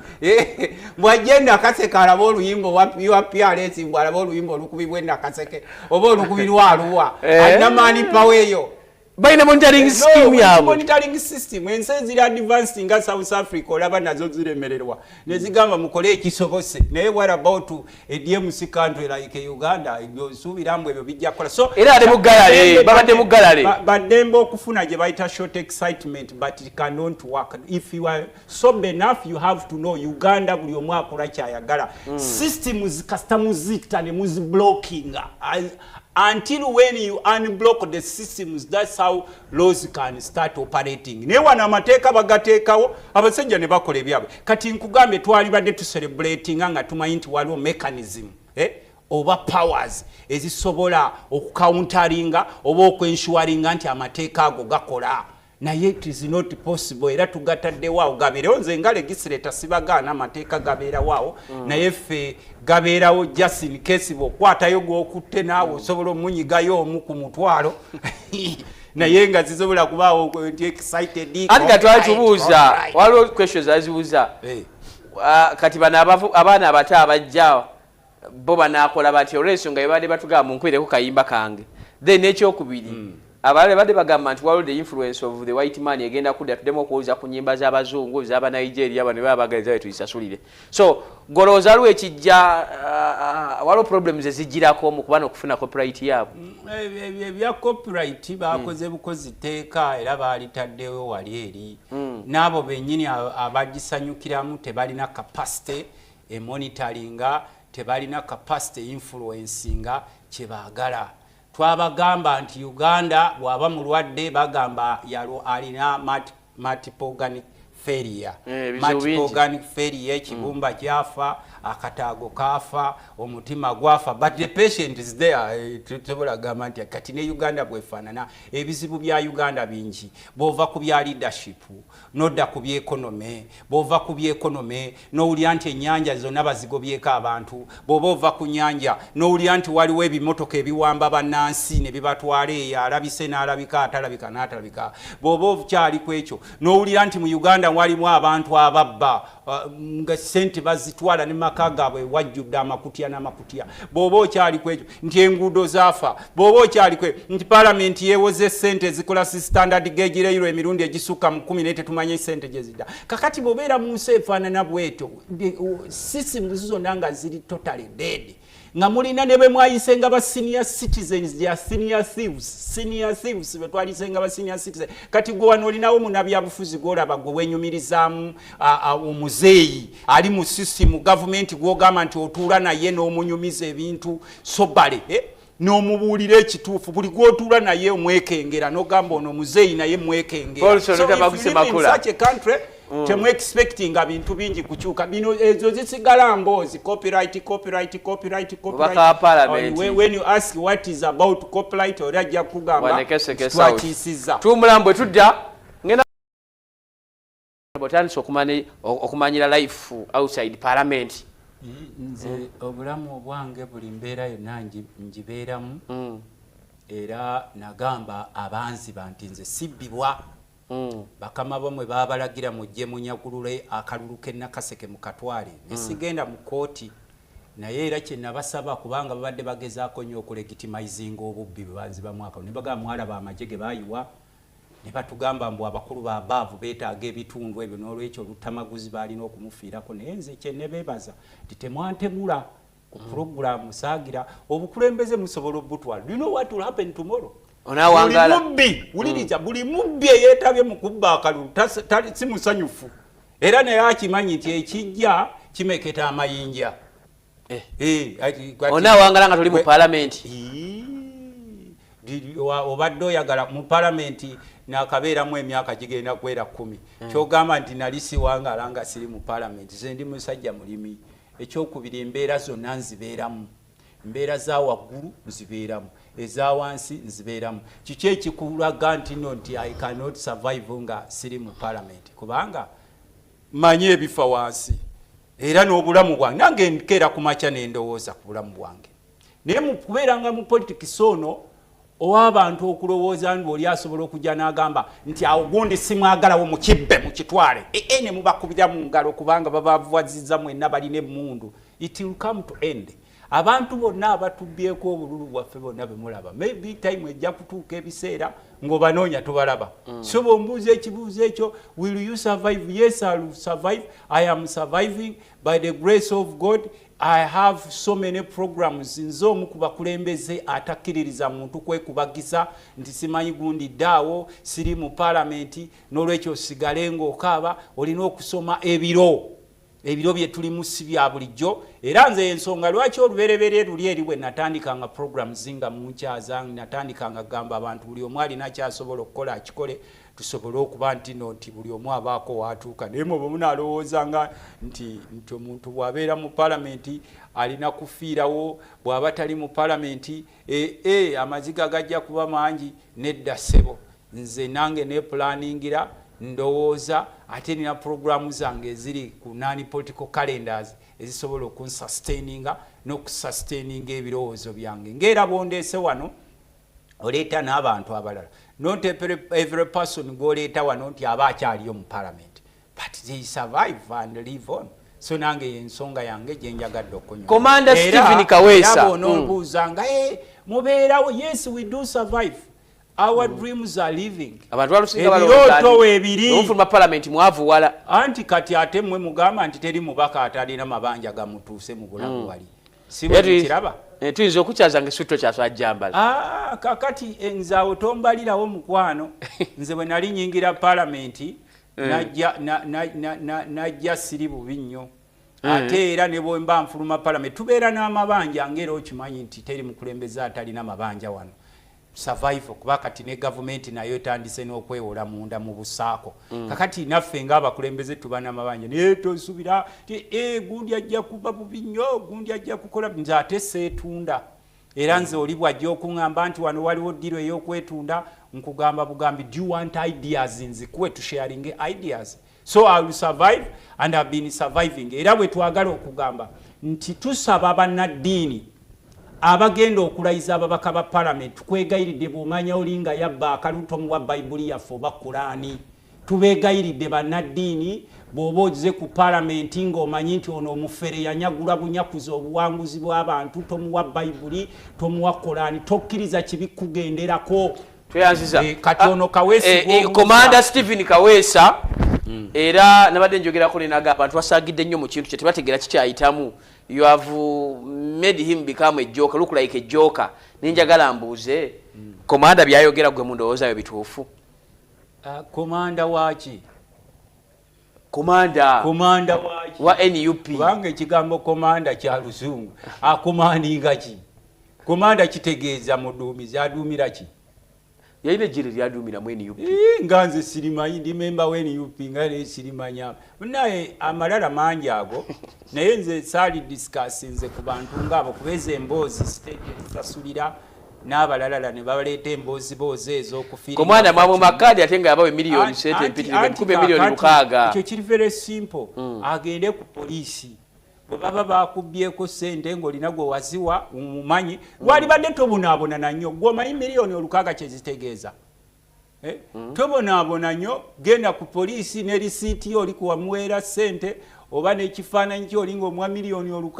Bwajja Nakaseke alaba oluyimba wa PRS, mbw alaba oluyimba olukubibwa Enakaseke oba olukubirwa Aluwa, alina manpower eyo? Balina monitoring scheme yaabwe. Monitoring system, ensi eziri advanced nga South Africa, olaba nazo ziremererwa nezigamba mukole ekisobose. Naye what about a DMC country like Uganda? Osuubira mbu ebyo bijja kukola? So Era ate muggalale, babadde muggalale. Baddembe okufuna gye bayita short excitement, but it cannot work. If you are sober enough, you have to know Uganda buli omu akola kyayagala. Systems kasita muzikta ne muziblockinga. Until when you unblock the systems, that's how laws can start operating. Naye wano amateeka bagateekawo, abasajja ne bakola ebyabwe. Kati nkugambye, twali badde tucelebratinga nga tumanyi nti waliwo mechanism, eh? Oba powers ezisobola okucounteringa oba okwensuringa nti amateeka ago gakola. Naye it is not possible. Era tugataddewo awo gabeerewo. Nze nga legislator sibagaana, amateeka gabeerawo awo, naye ffe gabeerawo just in case bw'okwatayo gw'okutte, naawe osobola omunyigayo omu ku mutwalo, naye nga zisobola kubaawo nti excited. Anti nga twali tubuuza, waliwo questions azibuuza. Ah, kati bano abaana abato abajja bo banaakola batya, olw'ensonga ebadde batugamba munkubireko kayimba kange? Then ekyokubiri, abalala badde bagamba nti waliwo the influence of the white man egenda kudda, tuddemu okuwuliza ku nyimba z'abazungu, z'abanigeria, bano baba bagaliza betuzisasulire. So golowooza waliwo ekijja, waliwo problems ezijjirako mu kuba n'okufuna copyright yaabwe? Ebya copyright bakoze bukozi tteeka, era baalitaddewo wali eri. N'abo bennyini abagisanyukiramu tebalina capacity emonitoringa, tebalina capacity influencinga kyebaagala. Twabagamba nti Uganda bw'aba mulwadde bagamba yalo alina multiple organic failure. Ebizibu Multiple bingi. organic failure, ekibumba kyafa, akataago kafa, omutima gwafa, but the patient is there. Tusobola gamba nti kati ne Uganda bwefaanana. Ebizibu bya Uganda bingi. Bwova ku bya leadership nodda ku byeconomy, bwova ku byeconomy nowulira nti ennyanja zonna bazigobyeko abantu, bw'oba ova ku nyanja nowulira nti waliwo ebimotoka ebiwamba bannansi ne bibatwala eyo, alabise n'alabika, atalabika n'atalabika. Bw'oba okyali ku ekyo n'owulira nti mu Uganda walimu abantu ababba, nga sente bazitwala ne maka gaabwe wajjudde amakutya n'amakutya. Bw'oba okyali ku ekyo nti enguudo zaafa, bw'oba okyali ku ekyo nti palamenti yeewoze sente ezikola si standard gauge railway emirundi egisukka mu 10, naye tetumanye sente gye zidda. Kakati bw'obeera mu nsi efaanana bwetyo, systems zonna nga ziri totally dead, nga mulina ne bwe mwayise nga ba senior citizens ya senior thieves, senior thieves be twalise nga ba senior citizens. Kati gwe wano olinawo munnabyabufuzi gwolaba gwe wenyumirizaamu, omuzeeyi ali mu system gavumenti gwogamba nti otuula naye n'omunyumiza ebintu sobale, eh? N'omubuulira ekituufu. Buli gwotuula naye omwekengera n'ogamba ono muzeeyi naye mwekengera. Paulson, So if you Tabaguse live in Makula. such a country, temuexpectinga bintu bingi kukyuka. Bino ezo zisigala mboozi, copyright, copyright, copyright, copyright. Mubaka wa Parliament. When you ask what is about copyright, oli ajja kugamba Wanekeseke South. twakiisiza. Tuwumulamu, bwe tudda ngenda otandise okumanyira life outside parliament. Nze obulamu obwange buli mbeera yonna ngibeeramu. Era nagamba abanziba nti nze sibbibwa. Bakama bamwe babalagira mujje munyakulule akalulu k'e Nakaseke mukatwale, nesigenda mu kooti. Naye era kyenabasaba, kubanga babadde bagezaako nnyo okulegitimizinga obubbi bwe banzibamu akalulu, ne bagamba mwalaba amagye ge bayiwa ne batugamba mbu abakulu babaavu beetaaga ebitundu ebyo, n'olwekyo olutamaguzi baalina okumufiirako. Naye nze kyenebeebaza nti temwantemula ku puroguramu saagira obukulembeze musobola obutwala. Do you know what will happen tomorrow? Onaawangala. Buli mubbi, wuliriza, buli mubbi eyeetabye mu kubba akalulu si musanyufu, era naye akimanyi nti ekijja kimeketa amayinja. Eh. Onaawangala nga toli mu parliament? Ii, obadde oyagala mu palamenti nakabeeramu emyaka gigenda kwera 10, kyogamba nti nali siwangala nga siri mu palamenti. Ze ndi musajja mulimi. Ekyokubiri, embeera zonna nzibeeramu, embeera za waggulu nzibeeramu, eza wansi nzibeeramu. Kiki ekikulaga nti no nti I cannot survive nga siri mu palamenti? Kubanga manyi ebifa wansi era n'obulamu bwange. Nange nkeera ku makya nendowooza ku bulamu bwange. Naye mu kubeeranga mu politics ono ow'abantu okulowooza nti oli asobola okujja n'agamba nti awo gundi simwagalawo, mukibbe mukitwale, ee, ne mubakubira mu ngalo kubanga babavuwaziza mwenna balina emmundu. It will come to end. Abantu bonna abatubbyeko obululu bwaffe bonna bemulaba, maybe time ejja kutuuka ebiseera ng'obanoonya tobalaba. So bwombuuza ekibuuzo ekyo, will you survive? Yes, I will survive. I am surviving by the grace of God. I have so many programs. Nze omu ku bakulembeze atakkiririza muntu kwekubagiza nti simanyi gundi ddaawo siri mu palamenti, n'olwekyo osigale ng'okaaba. Olina okusoma ebiro, ebiro bye tulimu si bya bulijjo. Era nze ensonga lwaki olubereberye luli eri bwe natandikanga programs nga munkyaza, natandikanga kugamba abantu buli omu alina kyasobola okukola akikole, tusobole okuba nti no nti buli omu abaako waatuuka. Naye mwe bwe munaalowoozanga nti omuntu bw'abeera mu palamenti alina kufiirawo, bw'aba tali mu palamenti amaziga gajja kuba mangi. Nedda ssebo. Nze nange neplanningira, ndowooza ate nina programu zange eziri ku nani political calendars ezisobola okunsustaininga n'okusustaininga ebirowoozo byange. Ngaera bwondeese wano, oleeta n'abantu abalala. Not every person gwoleeta wano nti aba akyaliyo mu parliament, but they survive and live on. So nange yensonga yange gyenjagadde. Commander Stephen Kaweesa. Onobuuza nga, "Eh, mubeerawo?" Yes, we do survive. Our dreams are living. Abantu balusinga. Ebirooto weebiri. Omufuluma parliament mwavuwala. Anti kati ate mmwe mugamba nti teri mubaka atalina mabanja gamutuuse mu bulamu wali, si bwe kiraba? Tuyinza okukyaza nga essuto kyaswajjambala. Ah, kakati nze awo tombalirawo, mukwano. Nze bwe nali nyingira palamenti, najja siri bubi nnyo. Ate era ne bwe mba nfuluma palamenti, tubeera n'amabanja, ngaera okimanyi nti teri mukulembeze atalina mabanja wano. Survival, kuba kati ne gavumenti nayo etandise n'okwewola munda mu busaako. Kakati naffe ng'abakulembeze tuba n'amabanja, naye tosubira ti e gundi ajja kuba bubi nnyo, gundi ajja kukola. Nze ate seetunda. Era nze oli bw'ajja okuŋŋamba nti wano waliwo deal ey'okwetunda, nkugamba bugambi, "Do you want ideas? Nzikuwe tusharinge ideas." So I will survive and have been surviving. Era bwe twagala okugamba nti tusaba bannaddiini abagenda okulayiza ababaka ba palamenti, tukwegayiridde, bw'omanya oli nga yabba akalulu, tomuwa Bayibuli yaffe oba Kulaani. Tubeegayiridde bannaddiini, bw'oba oze ku palamenti ng'omanyi nti ono omufere yanyagula bunyakuza obuwanguzi bw'abantu, tomuwa Bayibuli, tomuwa Kolaani, tokkiriza kibi kugenderako. Tweyanziza. Kati ono Kaweesi gw'obuuza. Commander Stephen Kaweesa, era nabadde njogerako nenaga abantu basagidde nnyo mu kintu kye tebategeera kikyayitamu. You have made him become a joker, look like a joker. Ninjagala mbuuze commander, byayogera gwe mu ndowoozayo bituufu? Ah, komanda waaki? Komanda. Komanda waaki? Wa NUP. Kubanga ekigambo komanda kya Luzungu. Akomandinga ki? Komanda kitegeeza muduumizi. Aduumira ki? Yalina ejjere lyaduumira mu NUP. Nga nze sirimanyi, ndi memba we NUP, nga naye sirimanya. Naye amalala mangi ago, naye nze saali discussinze ku bantu ngaabo, kubeeza emboozi state esasulira n'abalalala ne baleeta embooziboozi ez'okufiirira. Komanda mwamu makaadi ate nga yabawe miliyoni sente empitirivu, ebikumi 6 miliyoni. Ekyo kiri very simple. Agende ku poliisi. Bwe baba bakubyeko sente ng'olina gwe waziwa umumanyi, lwalibadde tobonaabona nannyo. Gweomanyi 6 miliyoni kyezitegeeza? Eh? Tobonaabona nnyo, genda ku poliisi ne risiiti yo oli kuwamuweera sente oba n'ekifaananyi kyoli ng'omuwa 6 miliyoni,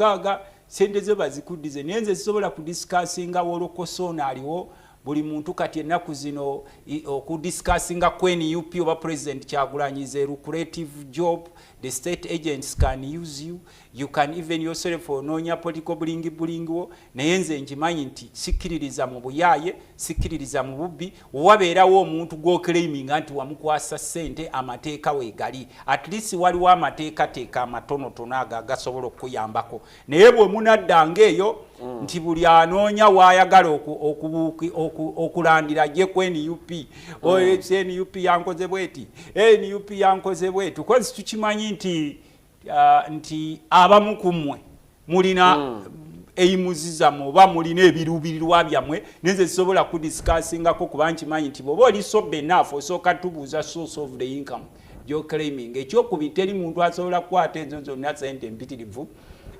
sente zo bazikuddize. Naye nze sisobola kudiscussinga wolokoso ono aliwo. Buli muntu kati ennaku zino okudiscussinga ku NUP oba President Kyagulanyi is a lucrative job. The state agents can use you, you can even yourself onoonya political bulingi bulingi wo. Naye nze nkimanyi nti sikkiririza mu buyaaye, sikkiririza mu bubbi. Wabeerawo omuntu gw'oclaiminga nti wamukwasa ssente, amateeka weegali. At least waliwo amateekateeka amatonotono ago agasobola okukuyambako. Naye bwe munaddanga eyo nti buli anoonya waayagala okulandira ajje ku NUP, NUP yankoze bweti, NUP yankoze bweti, kozi tukimanyi nti nti abamu ku mmwe mulina aims zammwe oba mulina ebiruubirirwa byammwe. Nenze sisobola kudiscussingako kuba nkimanyi nti bw'oba oli sober enough, osooka tubuuza source of the income gyoclaiming. Ekyokubiri, teri muntu asobola kukwata ezo zonna sente empitirivu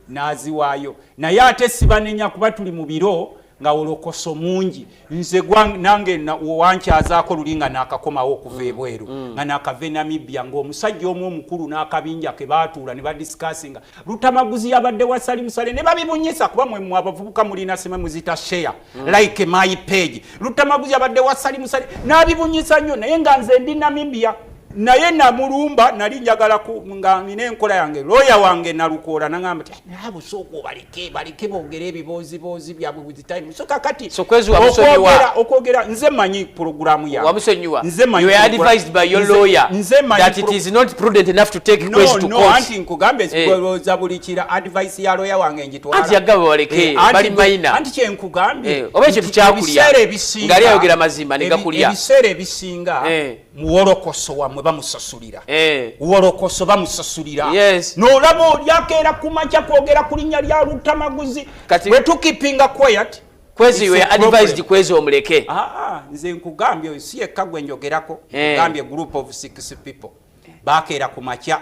n'aziwaayo. Naye ate sibanenya kuba tuli mu biro nga wolokoso mungi. Nze nange wankyazaako luli nga nakakomawo okuva ebweru, nga nakava e Namibia, ng'omusajja omu omukulu n'akabinja ke baatuula ne badiscussinga Lutamaguzi yabadde wa Salim Saleh ne babibunyisa, kuba mwe abavubuka mulina seme muzita share, like my page. Lutamaguzi yabadde wa Salim Saleh n'abibunyisa nnyo, naye nga nze ndi Namibia. Naye namulumba, nali njagala nga nina enkola yange. Looya wange Nalukoola nagamba ti naabo sooka obaleke, baleke boogere ebibooziboozi byabwe with time. So kakati So Kwezi wamusonyiwa? Okwogera nze manyi puroguramu yange. Wamusonyiwa? Nze manyi You were advised by your lawyer nze manyi that it is not prudent enough to take No, Kwezi to no, court. Anti nkugambye, Eh. kulowooza buli kira advice ya lawyer wange njitwala. Anti yagamba baleke, Eh, anti bali minor. Anti kyenkugambye Eh, oba ekyo nti tukyakulya. ebiseera ebisinga Ng'ali ayogera mazima ne gakulya. Ebiseera ebisinga Eh. muwolokoso wammwe bamusasulira. Eh. Wolokoso bamusasulira. Yes. N'olaba oli akeera ku makya kwogera ku linnya lya Lutamaguzi. Kati Bwe tukeepinga quiet. Kwezi, you advised Kwezi omuleke. Ah, nze nkugambye, si yekka gwe njogerako. Nkugambye group of six people bakeera ku makya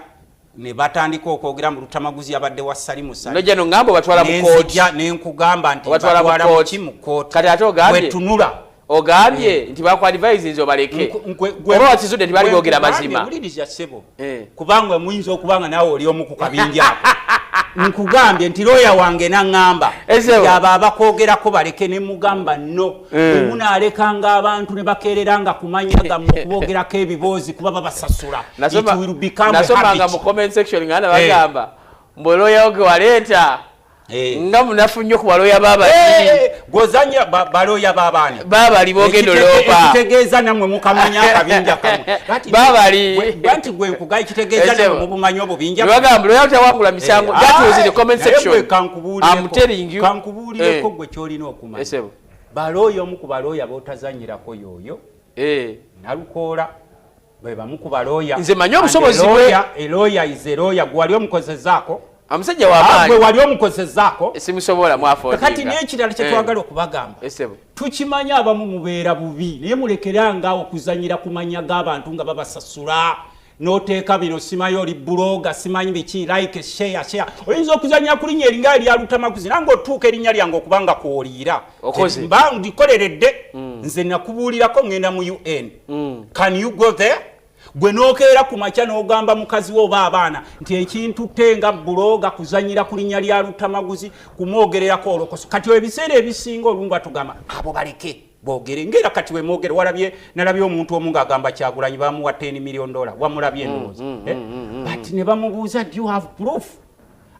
ne batandika okwogera mu Lutamaguzi yabadde wa Salimu Sali. Nojja nongamba obatwala mu kooti. Ne nkugamba nti obatwala mu mu kooti. Kati ate ogambye wetunula ogambye nti bakuadvise nze obaleke, oba wakizudde nti bali boogera mazima? Wuliriza ssebo, kubanga muyinza okuba nga naawe oli omu ku kabinja ako. Nkugambye nti looya wange naŋŋamba abo abakwogerako baleke, ne mugamba no, bwe munaalekanga abantu ne bakeereranga ku manya gammwe okubogerako ebiboozi kuba babasasula. Nasomanga mu comment section nga nabagamba mbu looya wo ge waleeta nga munafu nnyo ku balooya babali. Gwozanya balooya babaani? Babali bogenda oloopa. Ekitegeeza nammwe mukamanya akabinja kamwe. Babali. Anti gwe nkugaye, kitegeeza nammwe mubumanyi obubinja. Bagamba looya tawangula misango. That was in the comment section. I'm telling you. Kankubuulireko, gwe kyolina okumanya, balooya, omu ku balooya b'otazanyirako yooyo Nalukoola, bwe bamu ku balooya. Nze manyi obusobozi bwe. Elooya is elooya. Gwe wali omukozezaako? Omusajja w'amaanyi. Gwe wali omukozezaako? Simusobola mwafotinga. Kati n'ekirala kyetwagala okubagamba, tukimanyi abamu mubeera bubi, naye mulekeranga okuzanyira ku manya g'abantu nga babasasula n'oteeka bino, simanyi oli blogger, simanyi biki, like, share, share. Oyinza okuzanyira ku linnya eringa erya Lutamaguzi nange otuuka erinnya lyange okuba nga kwoliira mba ndikoleredde. Nze nakubuulirako ŋŋenda mu UN. Can you go there? Gwe n'okeera ku makya n'ogamba mukazi wo oba abaana nti ekintu tenga blogger kuzanyira ku linnya lya Lutamaguzi kumwogererako olokoso. Kati ebiseera ebisinga olungu atugamba abo baleke boogere ngaera. Kati wemwogere walabye, nalabye omuntu omu ng'agamba Kyagulanyi bamuwa $10 million. Wamulabye endowooza, eh? But ne bamubuuza, "Do you have proof?"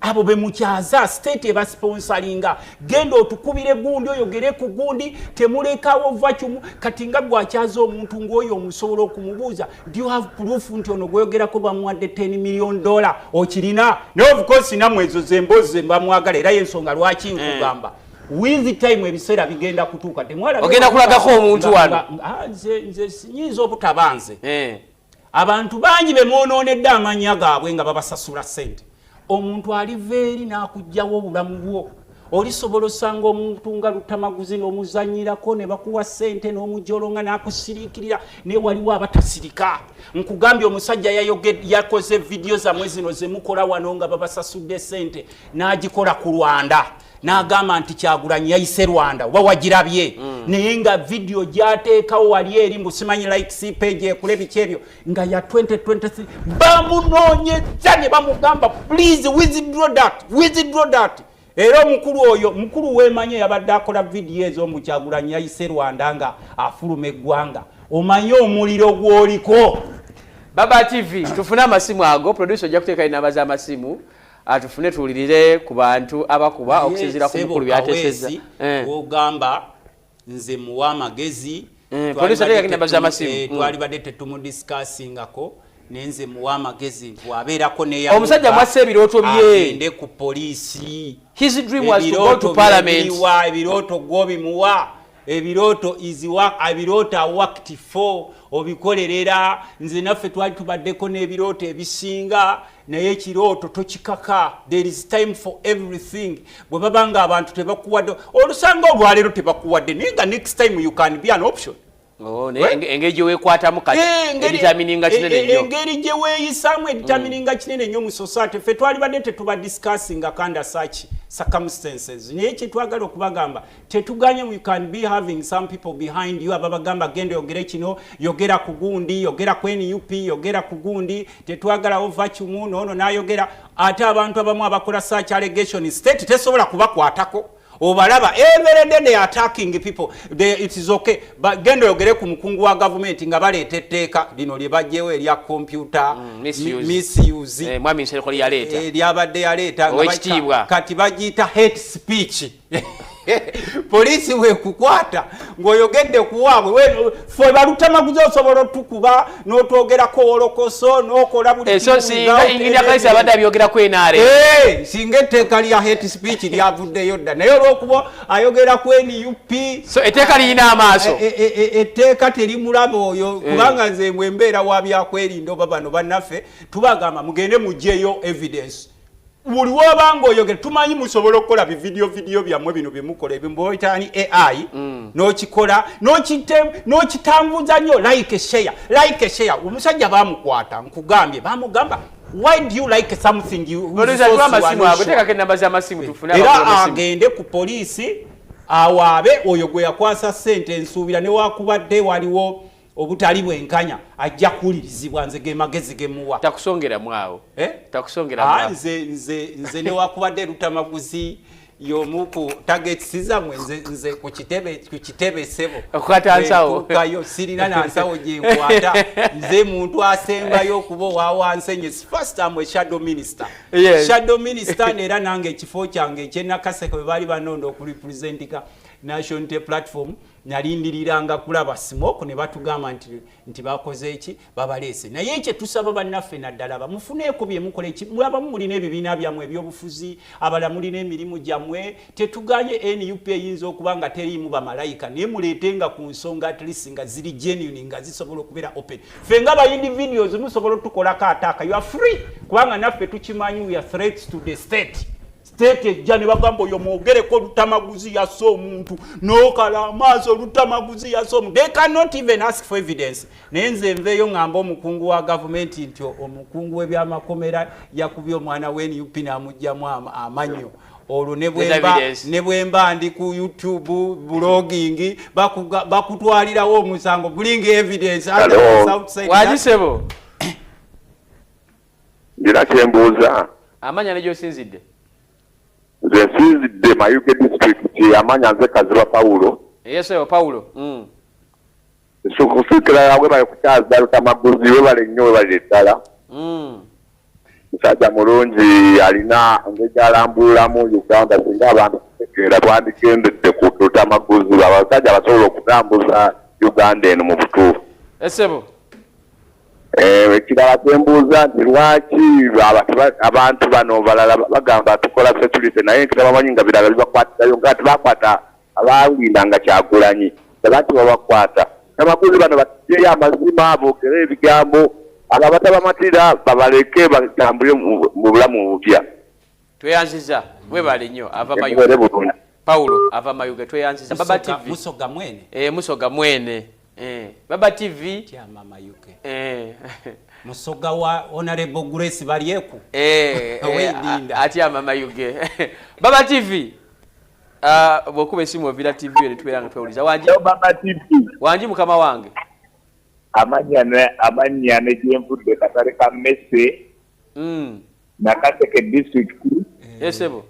Abo bemukyaza state ebasponsalinga, genda otukubire gundi, oyogere ku gundi, temulekawo vacuum. Kati nga gwakyaza omuntu ngaoyo, omusobola okumubuuza, "Do you have proof nti ono gweyogerako bamuwadde $10 million? Okirina?" Naye of course nammwe ezo zemboozi zembamwagala, era yensonga lwaki nkugamba with time ebiseera bigenda kutuuka. Ogenda kulagako omuntu wano. Nze nyinza obutaba nze. Abantu bangi bemwonoonedde amanya gaabwe nga babasasula ssente. Omuntu aliva eri n'akugjawo obulamu bwo. Olisobola osanga omuntu nga Lutamaguzi n'omuzanyirako ne bakuwa ssente n'omujolonga n'akusiriikirira, naye waliwo abatasirika. Nkugambye omusajja yakoze vidiyo zammwe zino zemukola wano nga babasasudde ssente, n'agikola ku Rwanda n'agamba nti Kyagulanyi yayise Rwanda, oba wagirabye? Naye nga vidiyo gyateekawo wali eri mbu simanyi likes page ekule biki ebyo nga ya 2023, bamunoonyeza ne bamugamba, "Please withdraw that, withdraw that." Era omukulu oyo mukulu weemanye yabadde akola vidiyo ezo mbu Kyagulanyi yayise Rwanda nga afuluma eggwanga. Omanye omuliro gw'oliko. Baba TV, tufune amasimu ago. Producer ojja kuteekayo namba z'amasimu, atufune tuwulirire ku bantu abakuba okusinziira ku mukulu byatesezza. Ogamba nze muwa amagezi. Producer, teeka namba z'amasimu. Twalibadde tetumudiscussingako, naye nze muwa amagezi nti wabeerako Omusajja mwasse ebirooto bye. Agende ku poliisi. His dream was to go to parliament. Ebirooto gwobimuwa, ebirooto is ebirooto are worked for, obikolerera. Nze naffe twali tubaddeko n'ebirooto ebisinga, naye ekirooto tokikaka. There is time for everything. Bwe baba nga abantu tebakuwadde, olusanga olwaleero tebakuwadde, naye nga next time you can be an option. Oh, naye engeri gye weekwatamu kati edetermininga kinene nnyo. Engeri gye weeyisaamu edetermininga kinene nnyo mu society. Ffe twalibadde tetuba discussing under such circumstances, naye kyetwagala okubagamba, tetuganye, you can be having some people behind you ababagamba genda yogere kino, yogera ku gundi, yogera ku NUP, yogera ku gundi, tetwagalawo vacuum. Noono n'ayogera ate abantu abamu abakola such allegation, state tesobola kubakwatako. Obalaba every day they are attacking people. It is okay. But genda oyogere ku mukungu wa gavumenti nga baleeta etteeka lino lye bajjewo erya computer misuse. Misuse. Mwami Nsereko yaleeta. Lyabadde yaleeta nga Owekitiibwa. Kati bagiyita hate speech. Poliisi bwekukwata ng'oyogedde ku waabwe, fe balutamaguzi osobola otukuba n'otwogerako wolokoso n'okola buli So kimu singa without Engineer Kalisa abadde abyogerako NRM. Singa etteeka lya hate speech lyavuddeyo dda, naye olw'okuba ayogera ku NUP. So etteeka liyina amaaso. Etteeka terimulaba oyo, kubanga nze bwe mbeera wa byakwerinda oba bano bannaffe tubagamba mugende mugyeyo evidence. Buli wobanga oyogera, tumanyi musobola okukola bividiyo vidiyo byammwe bino byemukola ebimboyitani AI, n'okikola n'okitambuza nnyo, like, share, like, share. Omusajja bamukwata, nkugambye, bamugamba, "Why do you like something you Producer, tuwa amasimu ago, teekako enamba z'amasimu tufune Era abakulu amasimu. Agende ku poliisi awaabe oyo gwe yakwasa ssente. Nsuubira newakubadde waliwo obutali bwenkanya, ajja kuwulirizibwa. Nze ge magezi gemuwa. Takusongeramu awo. Eh? Takusongeramu Ah, awo. Nze newakubadde Lutamaguzi y'omu ku targets zammwe, nze ku kitebe sebo. Okukwata nsawo. Ntuukayo, sirina nansawo gyenkwata. Nze muntu asembayo okuba owa wansi enye. First am a shadow minister. Shadow minister, era nange ekifo kyange ekyenakaseke bwe baali banonda okurepresentika National Unity Platform, nalindiriranga kulaba smoke ne batugamba nti bakoze eki, babaleese. Naye ekyo tusaba bannaffe, naddala bamufuneeko byemukola. Mulabamu mulina ebibiina byammwe ebyobufuzi, abalala mulina emirimu gyammwe. Tetuganye, NUP eyinza okuba nga teriimu bamalayika, naye muleetenga ku nsonga at least nga ziri genuine, nga zisobola okubeera open. Ffe nga ba individuals musobola otukolako attack, you are free, kubanga naffe tukimanyi we are threats to the state. State ejja ne bagamba, "Oyo mwogereko, Lutamaguzi yasse omuntu," n'okala amaaso, "Lutamaguzi yasse omuntu." They cannot even ask for evidence. Naye nze nveeyo ŋŋamba omukungu wa gavumenti nti omukungu w'ebyamakomera yakubye omwana w'NUP n'amugjamu amannyo. Olwo ne evidence. Ne bwemba ndi ku YouTube blogging, bakutwalirawo omusango, bring evidence. Hello. Outside Wangi sebo. Ndina kyembuuza. Amanya ne gy'osinzidde. Nze nsinzidde Mayuge District, amanya nze Kaziba Pawulo. Yesebo Pawulo. Kusiikira webale kukyaza Lutamaguzi, webale nnyo, webalire ddala. Musajja mulungi, alina engeri gyalambululamu Uganda. Singa abantu tutegeera, twandigendedde ku Lutamaguzi, abasajja basobola okutambuza Uganda eno mu butuufu. Esebo. Ekirala kyembuuza nti lwaki abantu bano balala bagamba tukola security, naye nti bamanyi nga birala bibakwatirayo, nga tebakwata abalindanga Kyagulanyi, lwaki babakwata? Amaguzi bano batugyeyo amazima, boogere ebigambo, abo abatabamatira babaleke batambule mu bulamu obupya. Tweyanziza, webale nnyo. Ava Mubeere Mayuge. bulungi. Paulo ava Mayuge, tweyanziza. Baba TV. Musoga mwene. Musoga mwene. Baba TV. Kyama Mayuge. Musoga wa Honorable Grace Balyeku. Ow'Edinda. Atyama Mayuge. Baba TV. Ah, bw'okuba esimu ovira TV yo netubeera nga twewuliza. Wangi. Baba TV. Wangi mukama wange. Amannya ne gyenvudde, katale ka mmese, Nakaseke District. Esebo.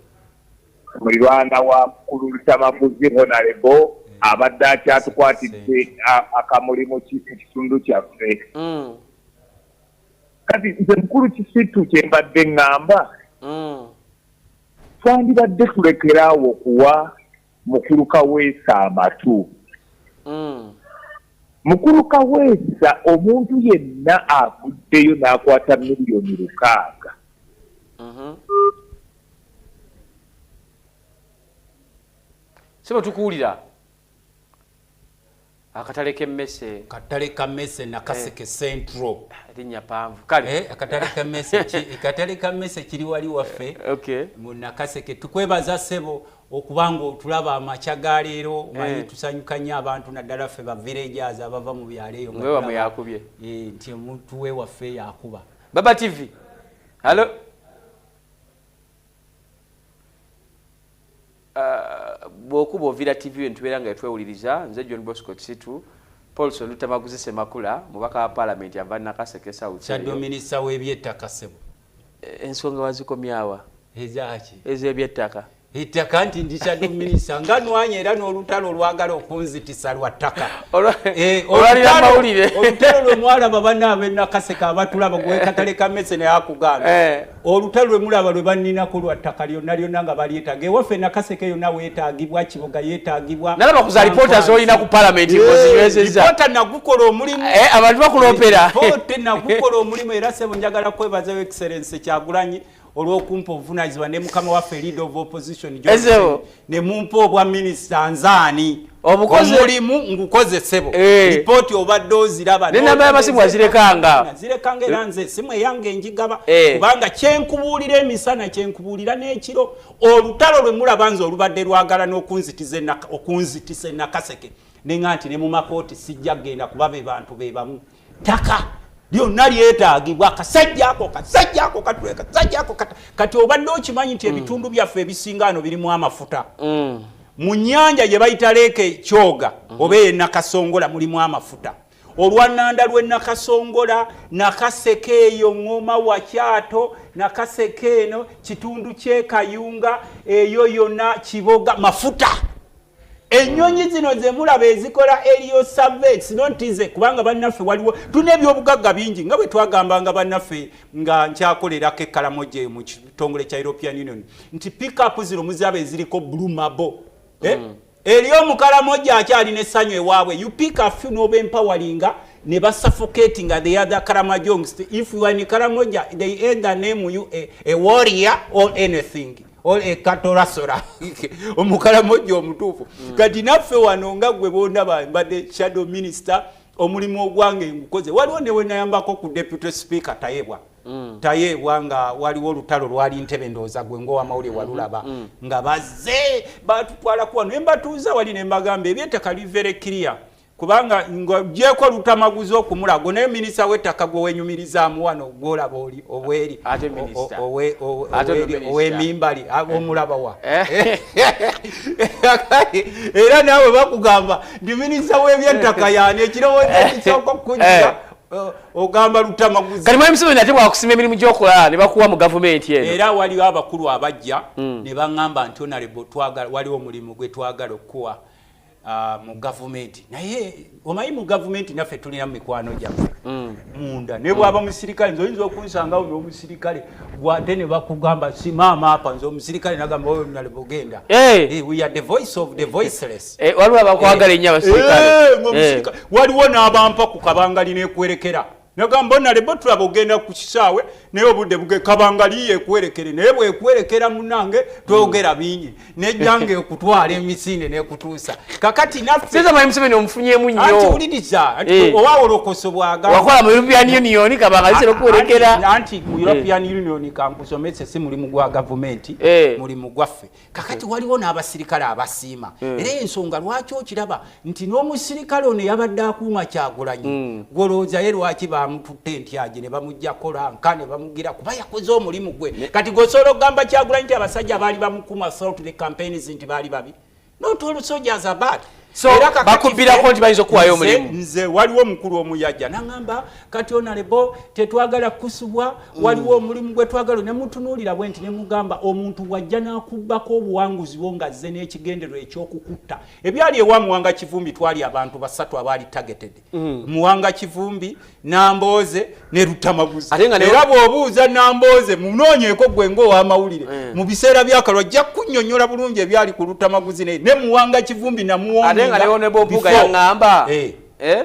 Mulirwana wa mukulu Lutamaguzi Honorable abadde akyatukwatidde akamuli mu kitundu kyaffe. Kati nze mukulu Kisitu kyembadde ŋŋamba, twandibadde tulekeraawo okuwa mukulu Kaweesa amatu. Mukulu Kaweesa, omuntu yenna avuddeyo n'akwata 6 million. Sebo, tukuwulira. Akatale k'emmese. Katale ka mmese, Nakaseke Central. Erinnya panvu kale. Akatale ka mmese kiri wali waffe mu Nakaseke. Tukwebaza ssebo okubanga otulaba amakya ga leero. Omanyi tusanyuka nnyo abantu, naddala ffe ba villagers abava mu byalo eyo nga Ngwe wamwe tulaba, yakubye. Nti omuntu we waffe yakuba. Baba TV, hello. Bw'okuba ovira TV ntubeera nga twewuliriza. Nze John Bosco Kisitu. Paulson Lutamaguzi Semakula, mubaka wa Paalamenti ava Nakaseke South. Shadow minister w'ebyettaka ssebo. Ensonga wazikomyawa? Ezaki? Ez'ebyettaka. Ettaka, nti ndi shadow minister nga nwanya, era n'olutalo olwagala okunzitisa lwa ttaka. Olwalira amawulire. Olutalo lwe mwalaba, banna ab'enakaseke abatulaba, gwe katale ka mmese naye akugamba, olutalo lwe mulaba lwe banninako lwa ttaka lyonna lyonna nga balyetaaga ewaffe Nakaseke yonna weetaagibwa, Kiboga yeetaagibwa. Nalaba ku za lipoota z'olina ku Paalamenti ng'ozinywezezza. Lipoota nagukola omulimu. Abantu bakulopera. Lipoota nagukola omulimu, era sebo njagala kwebazayo Excellence Kyagulanyi. Olw'okumpa obuvunanyizibwa ne mukama waffe, leader of opposition Johnson, ne mumpa obwa minisita, nzaani? Omulimu ngukoze, ssebo. Ripooti obadde oziraba. Nenamba y'amasimu wazirekanga. Zirekanga, era nze simu eyange njigaba, kubanga kyenkubuulira emisana, kyenkubuulira n'ekiro. Olutalo lwe mulaba nze olubadde lwagala n'okunzitisa enakaseke, neŋa nti ne mu makooti sijja kgenda, kuba be bantu be bamu. Ttaka lyonna lyetaagibwa akasajja ako, kasajja ako katule, kasajja ako kati obadde okimanyi nti ebitundu byaffe ebisinga ano birimu amafuta? Mu nnyanja gye bayita Lake Kyoga oba eye Nakasongola mulimu amafuta. Olwananda lw'e Nakasongola, Nakaseke eyo, ŋŋoma Wakyato, Nakaseke eno kitundu kyekayunga eyo yonna, Kiboga, mafuta. Ennyonyi zino zemulaba ezikola aerial surveys, not nze, kubanga bannaffe waliwo tulina ebyobugagga bingi, nga bwe twagambanga bannaffe nga nkyakolerako ekkalamoje mu kitongole kya European Union nti pickup zino muziraba eziriko blue marble, eh? Eri omukalamoja akyalina essanyu ewaabwe, you pick a few n'oba empoweringa ne basuffocatinga the other Karamojongs. If you are in Karamoja, they either name you a warrior or anything or a katorasora, omukalamoja omutuufu. Kati naffe wano nga gwe bondaba, mbadde shadow minister, omulimu ogwange ngukoze. Waliwo ne wenayambako ku deputy speaker Tayebwa. Tayebwa nga waliwo olutalo lwali ntebe, ndowooza gwe ngaowamawulire walulaba, nga bazze batutwala wano, ne mbatuuza wali ne mbagamba ebyettaka li very clear, kubanga ng'ogyeko Lutamaguzi okumulago, naye minisita w'ettaka gwe wenyumirizaamu wano gwolaba oli obweri Ate minisita. Ate ono minisita. Ow'emimbali omulaba wa? Era naawe bakugamba nti minisita w'ebyettaka yaani? Ekirowoozo ekisooka okukujja ogamba Lutamaguzi. Kati Mwami Museveni ate bwakusima emirimu gy'okola ne bakuwa mu gavumenti eno. Era waliwo abakulu abajja ne baŋŋamba nti, "Honorable, twagala, waliwo omulimu gwe twagala okukuwa mu gavumenti." Naye omanyi mu gavumenti naffe tulina mu mikwano gyaffe munda, ne bwaba musirikale, nze oyinza okunsangawo n'omusirikale gwate ne bakugamba si maama apa, nze omusirikale nagamba, "Honorable, genda." We are the voice of the voiceless. Waliwo abakwagala ennyo abasirikale. Ng'omusirikale. Waliwo n'abampa ku kabangali nekwerekera, nagamba, "Honorable, tulaba ogenda ku kisaawe, naye obudde buge kabangali yekwerekere, naye bwekwerekera munange twogera bingi, nejjanga ekutwala emisinde nekutuusa." Kakati naffe Seza Mwami Museveni omufunyemu anti nnyo. Wuliriza, anti owawolokoso bwagamba Wakola mu European Union, kabanga lisera okuwerekera. Anti mu European Union, kankusomese, si mulimu gwa gavumenti, mulimu gwaffe. Kakati waliwo n'abasirikale abasiima, era ensonga lwaki okiraba nti n'omusirikale ono yabadde akuuma Kyagulanyi, gwolowooza ye lwaki bamututte entyagi ne bamugjako rank ne bamugira? Kuba yakoze omulimu gwe. Kati gweosobola okugamba Kyagulanyi nti abasajja baali bamukuuma throughout the campaigns nti baali babi? Not all soldiers are bad. So, Era kakati bakubbirako nti bayinza okuwaayo omulimu. Nze waliwo omukulu omuyajja naŋŋamba, "Kati honorable, tetwagala kusubwa, waliwo omulimu gwe twagala." Ne mutunuulira bwe nti ne mugamba, omuntu wajja n'akubbako obuwanguzi bwo ng'azze n'ekigendererwa ekyokukutta. Ebyali ewa Muwanga Kivumbi, twali abantu basatu abaali targeted: Muwanga Kivumbi, Nambooze ne Lutamaguzi. Ate nga Era bw'obuuza Nambooze, munoonyeeko gwe ng'owamawulire mu biseera byakalwa, ajja kunnyonnyola bulungi ebyali ku Lutamaguzi ne Muwanga Kivumbi namuwonga. Ate nga ne Honorable Mpuuga yaŋŋamba. Eh?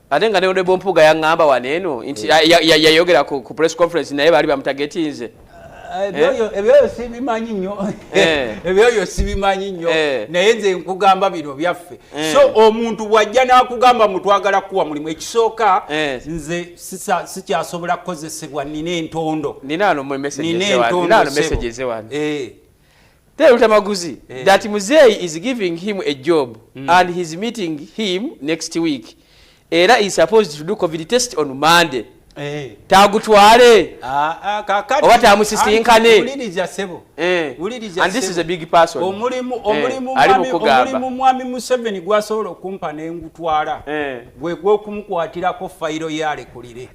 Ate nga ne Honorable Mpuuga yaŋŋamba wano eno nti yayogera ku press conference, naye baali bamutagetinze. Ebyoyo sibimanyi nnyo. Ebyoyo sibimanyi nnyo. Naye nze nkugamba bino byaffe. So omuntu bw'ajja n'akugamba mutwagala kuwa mulimu, ekisooka nze sikyasobola kukozesebwa, nina entondo. Nina ano mu messages Nina wano. Nina ano entondo, ssebo. messages wano. Tell Lutamaguzi that Muzei is giving him a job and he's meeting him next week. Era is supposed to do COVID test on Monday. Tagutwale. Ah, ah, kakati Oba tamusisinkane. Anti wuliriza, ssebo. Wuliriza, And this ssebo. is a big person. Omulimu omulimu Ali mwami mukugamba. Omulimu mwami Museveni gwasobola okumpa nengutwala gwe gw'okumukwatirako fayiro ye alekulire.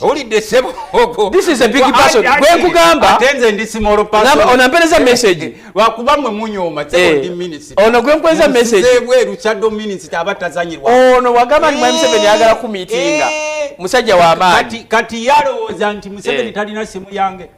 Owulidde, ssebo? Ogwo This is a big person. Gwe nkugamba. Ate nze ndi small person. Ngamba, onampereza message. Lwakuba mwe munyooma, ssebo. Ndi minisita. Ono gwe nkweza message. Ebweru shadow minisita aba tazanyirwa. Ono wagamba nti mwami Museveni ayagala kumiitinga. Musajja w'amaanyi. Kati yalowooza nti Museveni talina simu yange.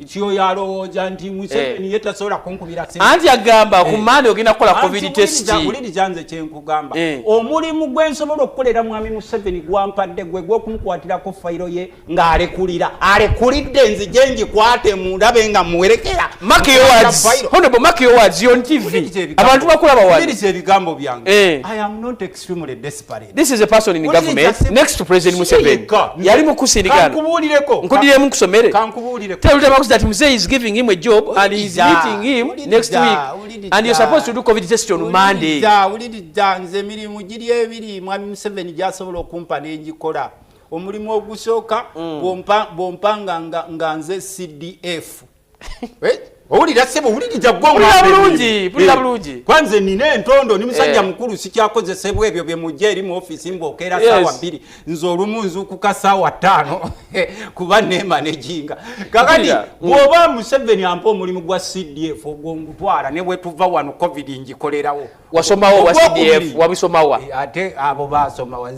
Kyoyo alowooza nti Museveni ye tasobola kunkubira simu. Anti agamba ku Mande ogenda kukola Anti COVID test. Wuliriza nze kyenkugamba. Eh. Omulimu gwe nsobola okukolera mwami Museveni gwampadde gwe gw'okumukwatirako fayiro ye ng'alekulira, alekulidde, nzije ngikwate mundabe nga muwerekera. Mark your words. Honorable, mark your words, you're on TV. Abantu bakulaba wano. Wuliriza ebigambo byange. Eh. I am not extremely desperate. This is a person in Wuliriza government next to President Museveni. Yekka. Yali mu kusindikana. Kankubuulireko. Nkudiremu nkusomere. Kankubuulireko. Tell Lutamaguzi that Mzee is giving him a job and he's Wuliriza, meeting him next wuliriza, week. Wuliriza. And you're supposed to do COVID test on Monday. Wuliriza, wuliriza, nze emirimu giri ebiri mwami Museveni gyasobola okumpa n'engikola. Omulimu ogusooka, bw'ompa nga nze CDF. Eh, owulira ssebo? Owuliriza gwe. Mpulira Omwami bulungi, emirimu. mpulira Eh, bulungi. kwanze nina entondo, ni musajja Eh. mukulu, sikyakozesebwa ebyo bye mujja eri mu ofiisi mbwokeera saawa 2. Nze olumu nzuukuka saawa 5 kuba neemanejinga. Kakati Mpulira. bw'oba Museveni ampa omulimu gwa CDF, ogwo ngutwala, ne bwe tuva wano COVID ngikolerawo. Wasomawo wa Ogwokubiri, CDF, wabisomawa? Eh, ate abo basomawa.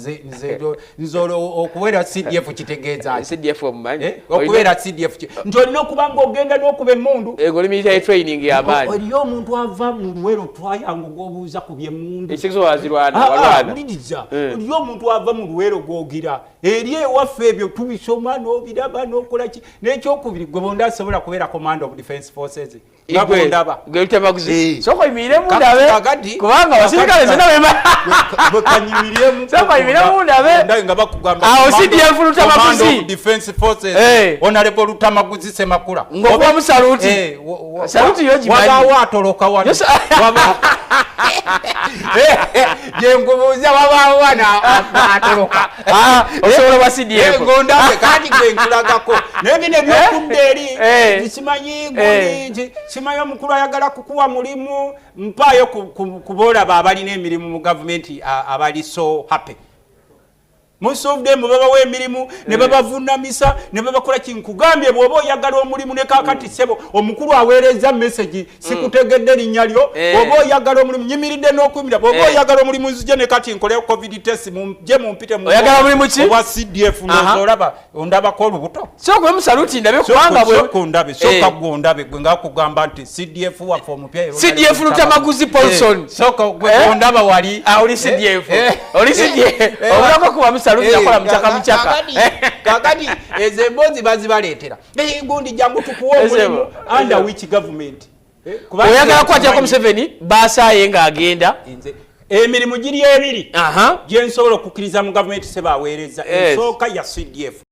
Nze olwo okubeera CDF kitegeeza ki? CDF omumanyi? Eh, okubeera CDF nti olina okuba nga ogenda n'okuba emmundu. Ego oli military training y'amaanyi. Eriyo omuntu ava mu Luwero twayangu gw'obuuza ku byemmundu. Ekigezo wazirwana, Ah, ah, walwana. Wuliriza. Eh. Eriyo omuntu ava mu Luwero gwogira eri ewaffe, ebyo tubisoma n'obiraba n'okola ki. N'ekyokubiri, gwe bonda asobola kubeera commander of defense forces nga Igwe, bwondaba. gwe Lutamaguzi. Eh. Sooka oyimirire ndabe. Kubanga abasirikale zonna Bwe kanyimiremu. Sooka oyimirire ndabe. Ndabe nga bakugamba Awo CDF Lutamaguzi. Commander of Defense Forces, Eh. Honorable Lutamaguzi Semakula. Ng'okubamu saluti. Eh, Saluti yo gimanyi. wabaawo atoloka wano. Gye nkubuuza, wabaawo wano atoloka? Ah, osobola bwa CDF. Eh, ng'ondabe kati gwe nkulagako, naye bino ebyokudda eri Eh. simanyi Eh. gundi nti simanyi omukulu ayagala kukuwa mulimu, mpaayo ku boolaba abalina emirimu mu gavumenti abali so happy. Most of them babawa emirimu ne babavunamisa ne babakola ki. Nkugambye, bw'oba oyagala omulimu ne kakati ssebo omukulu aweereza message, sikutegedde linnya lyo. Eh. Bw'oba oyagala omulimu, nyimiridde n'okuyimira. Bw'oba Eh. oyagala omulimu, nzije ne kati nkole COVID test, mujje mumpite mu Oyagala mulimu ki? obwa CDF. Ndowooza olaba ondabako olubuto. Sooka okubemu saluti ndabe kubanga bwe Sooka ondabe, sooka Eh. gwe ondabe, gwe nga kugamba nti CDF waffe omupya. CDF Lutamaguzi Paulson. Eh, sooka gwe Eh? ondaba wali. Ah, oli CDF. Eh. Oli CDF. Eh. Obulako kubamu saluti Eh, nakola mukyaka mukyaka. Kakati ezo emboozi bazibaleetera. Eh, gundi jangu tukuwa omulimu. Ezebo. Under which government? Eh, kubanga Oyagala kukwatako okimanyi. Museveni basaaye ng'agenda. Nze emirimu giri ebiri Aha. gye nsobola okukkiriza mu gavumenti sebaaweereza. Yes. Esooka ya CDF.